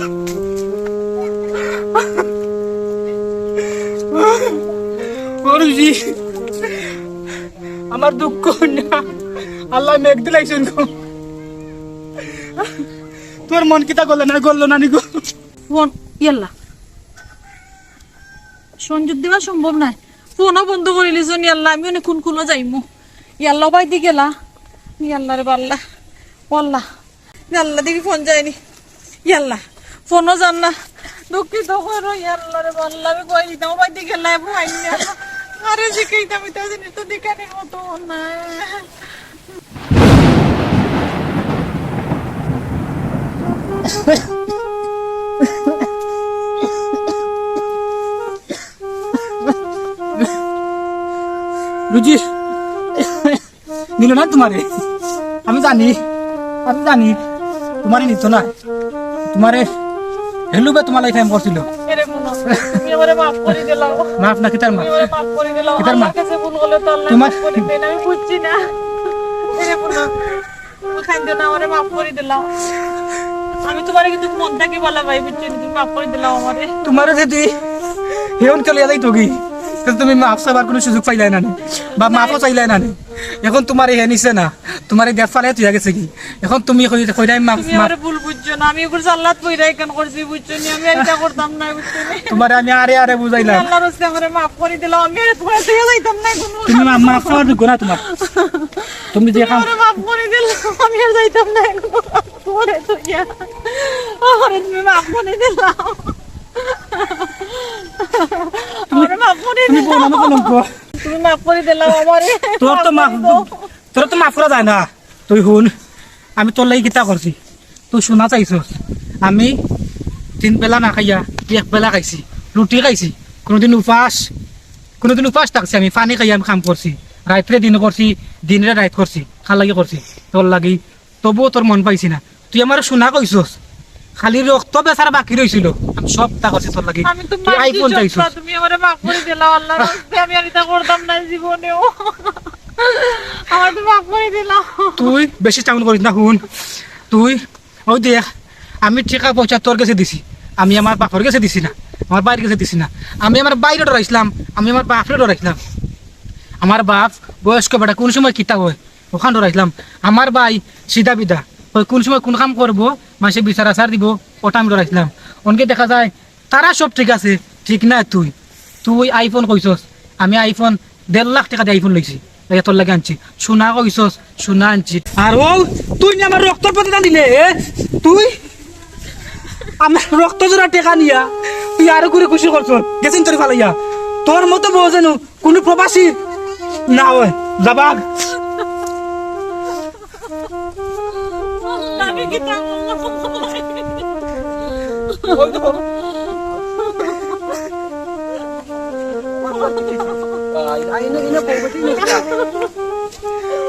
ও রুজি, আমার দুঃখ না, আল্লায় মেঘ দিলাইছইন গো। তোর মন কিতা গলে না, গললো না নি গো? ফোন, ইয়াল্লা। সঞ্জুর দেওয়া সম্ভব নায়। ফোনও বন্ধ করিলিছইন, ইয়াল্লা, আমি অনে কুন কুনো যাইমু। ইয়াল্লা, ওবায়দি গেলা। ইয়াল্লা রে বাল্লা। ওয়াল্লা। ইয়াল্লা, দেখি ফোন যায়নি। ইয়াল্লা, ফোনও যার না। দুঃখিত করো, ইয়াল্লা রে বাল্লা, আমি কই দিতাম, ওবায়দি গেলা, বুঝাই না। আরে শিখাইতাম, এটা জিনিস তো দেখানি হতো না। রুজি, নিল না তোমারে। আমি জানি, আমি জানি, তোমারে নিত না। তোমারে হেলুবে তোমার লাইফ আমি করছিল। এরে মনো, তুমি আমারে মাফ করি দিলাও। মাফ না, কিতার মাফ? তুমি আমারে মাফ করি দিলাও। কিতার মাফ? আল্লাহর কাছে ভুল করলে তো আল্লাহ তোমার মাফ করি দেন, আমি বুঝছি না। এরে মনো, তুমি কাইন্দো না, আমারে মাফ করি দিলাও। আমি তোমারে কিন্তু মন থাকি ভালা পাই, বুঝছো নি? তুমি মাফ করি দিলাও আমারে। তোমারে যদি হেউন চলিয়া যাইতো কি, তে তুমি মাফ চাইবার কুনু সুযোগ পাইলায় না নি, বা মাফও চাইলায় না নি। এখন তোমারে হে নিছে না, তোমারে দেখ ফালাই তুই গেছে কি? এখন তুমি কই, কইরাই মাফ, তুমি মাফ। আমারে ভুল বুঝছো না, আমি উপর জাল্লাত পইরা এখান করছি, বুঝছো নি? আমি আর এটা করতাম না, বুঝছো নি? তোমারে আমি আরে আরে বুঝাইলাম। আল্লাহর রাস্তে আমারে মাফ করি দিলাও, আমি আর তোমারে দিয়ে যাইতাম না কোনো। তুমি মা-, মাফ চাওয়ার যোগ্য না তোমার। তুমি যে তুমি কাম আমারে মাফ করি দিলাও, আমি আর যাইতাম না কোনো। তোমারে তো ইয়া, আমারে তুমি মাফ করি দিলাও। তুমি, আমারে মাফ করি তুমি দিলাও। বউ নামে কলঙ্ক। তুমি মাফ করি দিলাও আমারে। তোর তো মাফ, মাফ করি দাও। তোর তো মাফ করা যায় না। তুই হুন, আমি তোর লাগি কিতা করছি? তুই শোনা চাইছস, আমি তিন বেলা না খাইয়া এক বেলা খাইছি, রুটি খাইছি, কোনোদিন উপাস, কোনোদিন উপাস থাকছি, আমি পানি খাইয়া আমি কাম করছি, রাইতরে দিন করছি, দিনরে রাইত করছি, কার লাগি করছি? তোর লাগি। তবুও তোর মন পাইছি না, তুই আমারে শোনা কইছস, খালি রক্ত বেচারা বাকি রইছিল, আমি সবটা করছি তোর লাগি। আমি তো তুই মানছি iPhone সবটা, চাইছস। তুমি আমারে মাফ করি দিলাও আল্লাহর রাস্তে, আমি আর এটা করতাম না জীবনেও। আমারে তো মাফ করি দিলাও। তুই বেশি টাউন করিস না, হুন। তুই ওই দেখ, আমি টেকা পয়সা তোর গেছে দিছি, আমি আমার বাপর গেছে দিছি না, আমার ভাইর গেছে দিছি না। আমি আমার ভাইরে ডরাইছিলাম, আমি আমার বাপরে ডরাইছিলাম। আমার বাপ বয়স্ক বেটা, কোন সময় কিতা হয়, ওখান ডরাইছিলাম। আমার ভাই সিধা বিধা, ওই কোন সময় কোন কাম করবো, মানষে বিচার আচার দিবো, ওটা আমি ডরাইছিলাম। অনকে দেখা যায় তারা সব ঠিক আছে, ঠিক না তুই। তুই iPhone কইছস, আমি iPhone দেড় লাখ টেকা দিয়া iPhone লইছি, এটা তোর লাগি আনছি। সোনা কইছস, সোনা আনছি। আর ও, তুই নি আমার রক্তর প্রতিদান দিলে, এ? তুই আমার রক্ত জোড়া টেকা নিয়া তুই আরো করে খুশি করছস, গেছেন তোর ফালাইয়া। তোর মতো বউ যেন কোনো প্রবাসী না হয়, যাবাগ। আমি কিতা করলাম?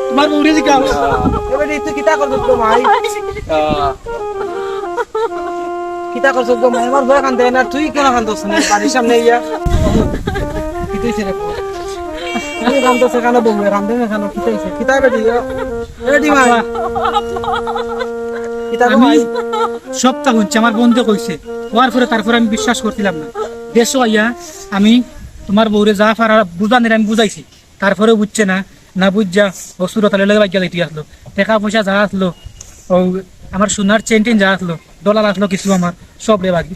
তোমার বউরে জিগাও। এবারে তুই কিতা করছস গো ভাই? কিতা করছস গো ভাই? আমার বউ কান্দে না, তুই কেনে কান্দস না? বাড়ির সামনে ইয়া। কিতা হইছে রে? তুই কান্দস কেনে বউ? কান্দে না কেনে? কিতা হইছে? কিতা বেটি? এ ডিমাই। আব্বা। কিতা গো আমি ভাই? সবটা হুনছি, আমার বন্ধে কইছে। হওয়ার পরে তারপরে আমি বিশ্বাস করছিলাম না। দেশো আইয়া আমি তোমার বউরে যা পারার বুঝানির আমি বুঝাইছি। তারপরে বুঝছে না, না বুঝা ও সুরতালের লগে বাইগা যাইতে আসলো। টেকা পয়সা যা আসলো, ও আমার সোনার চেইন টেইন যা আসলো, ডলার আসলো কিছু আমার, সব রে বাকি।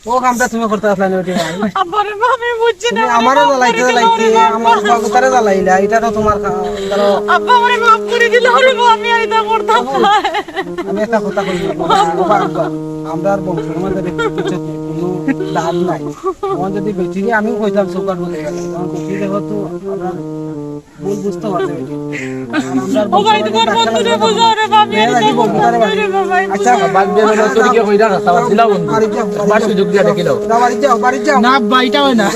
ও কামটা তুমি করতে আসলা না বেটি ভাই? আব্বা রে বাবা, আমি বুঝছি না, তুমি আমারে আমারও মাফ জ্বালাইতে করে দিলাও জ্বালাইতে, রে বাবা। আমার বাবুতারে জ্বালাইলা, এটা তো তোমার কা-, ধরো। আব্বা, আমারে মাফ করে দিলাও রে বাবা, আমি আর এটা করতাম না। আমি একটা কথা কই, বাবা, বাবা, আমরা আর বংশের মধ্যে দেখতে কিছু কোনো লাভ নাই। তখন যদি বেটিরে আমিও কইতাম চৌকাঠ বলে গেল, তখন বেটি দেখো তো আমরা ভুল বুঝতে পারবে। ও ভাই, তোমার বন্ধুরে বুঝাও রে বাবা। আচ্ছা, বাদ দিয়ে বলো, তোর কি কইরা রাস্তা বাদ দিলাও বন্ধু। একবার সুযোগ দিয়া দেখিলাও। না আব্বা, এটা হয় না।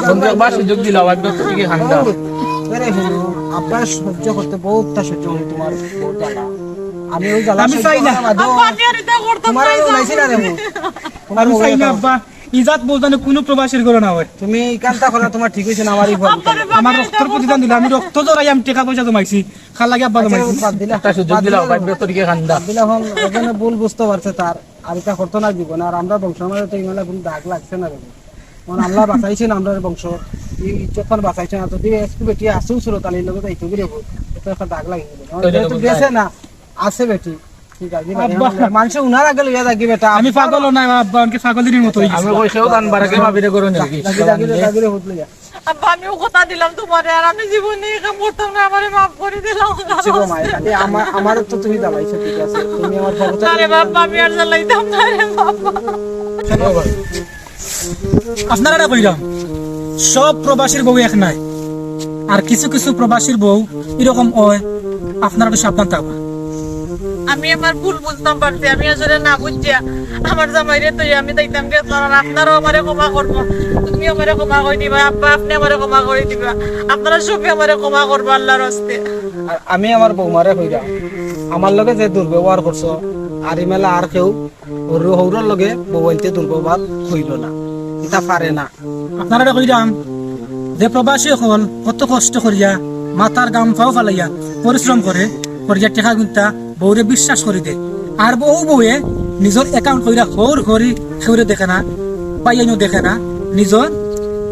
বন্ধু, একবার সুযোগ দিলাও, একবার তোর কি হান্দা। আরে হুনো, আব্বা সহ্য করতে বহুতটা সহ্য করে তোমার বউর জ্বালা। আমি ওই জ্বালা আমি সহ্য চাই না। করার বাদেও আব্বা, আমি আর এটা করতাম তোমার না। আমি উনাইছি না রে বউ। আমি চাই না আব্বা, ইজাত বলতে কোনো প্রবাসীর ঘরে না হয়। তুমি কান্তা করা তোমার ঠিক হইছে না, আমারই ভুল। আব্বা রে বাবা, আমার এটা রক্তর প্রতিদান দিলে আমি রক্ত জড়াই আমি টাকা পয়সা জমাইছি, খার লাগি আব্বা জমাইছি। বাদ দিলা। একটা সুযোগ দিলাও, ভাই, তোর কি হান্দা। দিলা এখন এখানে ভুল বুঝতে পারছে তার, আর এটা করতো না জীবন। আর আমরা বংশ আমাদের তো ইমানে কোনো দাগ লাগছে না রে বউ। মানে আল্লাহ বাঁচাইছেন আমরা বংশ, এই যখন বাঁচাইছেন, আর যদি একটু বেটি আসেও ছিল, তাহলে এই লোকে যাইতো কি রে বউ? এটা একটা দাগ লাগে। ওই যে যেহেতু বলতে গেছে না, আছে বেটি। ঠিক আছে, আব্বা। মানুষে উনার আগে লইয়া থাকি বেটা। আমি পাগল না আব্বা, আমাকে পাগল দিনের মতো হয়ে গেছে। আমি কইছেও জান বারাকে মাফিরে করো নাকি? লাগি, লাগি, লাগি রে, হুট লইয়া। আব্বা, আমি ও কথা দিলাম তোমারে, আর আমি জীবনে এই কাম করতাম না, আমারে মাফ করে দিলাও। ঠিক আছে, মায়ের কাছে। আমার, আমারও তো তুমি জ্বালাইছো, ঠিক আছে? তুমি আমার বাবুটা আরে বাবা, আমি আর জ্বালাইতাম না রে বাবা। আপনারা না কইলাম, সব প্রবাসীর বউ এক নাই, আর কিছু কিছু প্রবাসীর বউ এরকম হয়। আপনারা তো সাবধান থাকবা। আমি আমার ভুল বুঝতাম পারছি, আমি আসলে না বুঝিয়া আমার জামাইরে তো আমি দেখতাম কি আপনারা, আপনারাও আমারে ক্ষমা করবো, তুমি আমারে ক্ষমা করে দিবা, আব্বা আপনি আমারে ক্ষমা করে দিবা, আপনারা সবই আমারে ক্ষমা করবো আল্লাহর হস্তে। আর আমি আমার বৌমারে কইরা, আমার লগে যে দুর্ব্যবহার করছো, আর ইমেলা আর কেউ হৌরর লগে বউ আনতে দুর্ব্যবহার কইল না, এটা পারে না। আপনারা কইলাম যে প্রবাসী অকল কত কষ্ট করিয়া মাথার গাম পাও ফালাইয়া পরিশ্রম করে, করিয়া টেকা গুনতা বউরে বিশ্বাস করি দে। আর বউ বউয়ে নিজর অ্যাকাউন্ট কইরা খৌর করি খেউরে দেখে না, পাইয়াইনও দেখে না, নিজর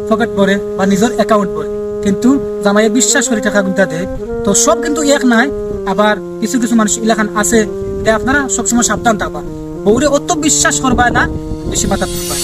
পকেট ভরে বা নিজর অ্যাকাউন্ট ভরে, কিন্তু জামাইয়ে বিশ্বাস করি টেকা গুনতা দে। তো সব কিন্তু এক নাই, আবার কিছু কিছু মানুষ ইলাখান আছে, তাই আপনারা সবসময় সাবধান থাকবা। বউরে অত বিশ্বাস করবা না, বেশি মাথা তুলবা।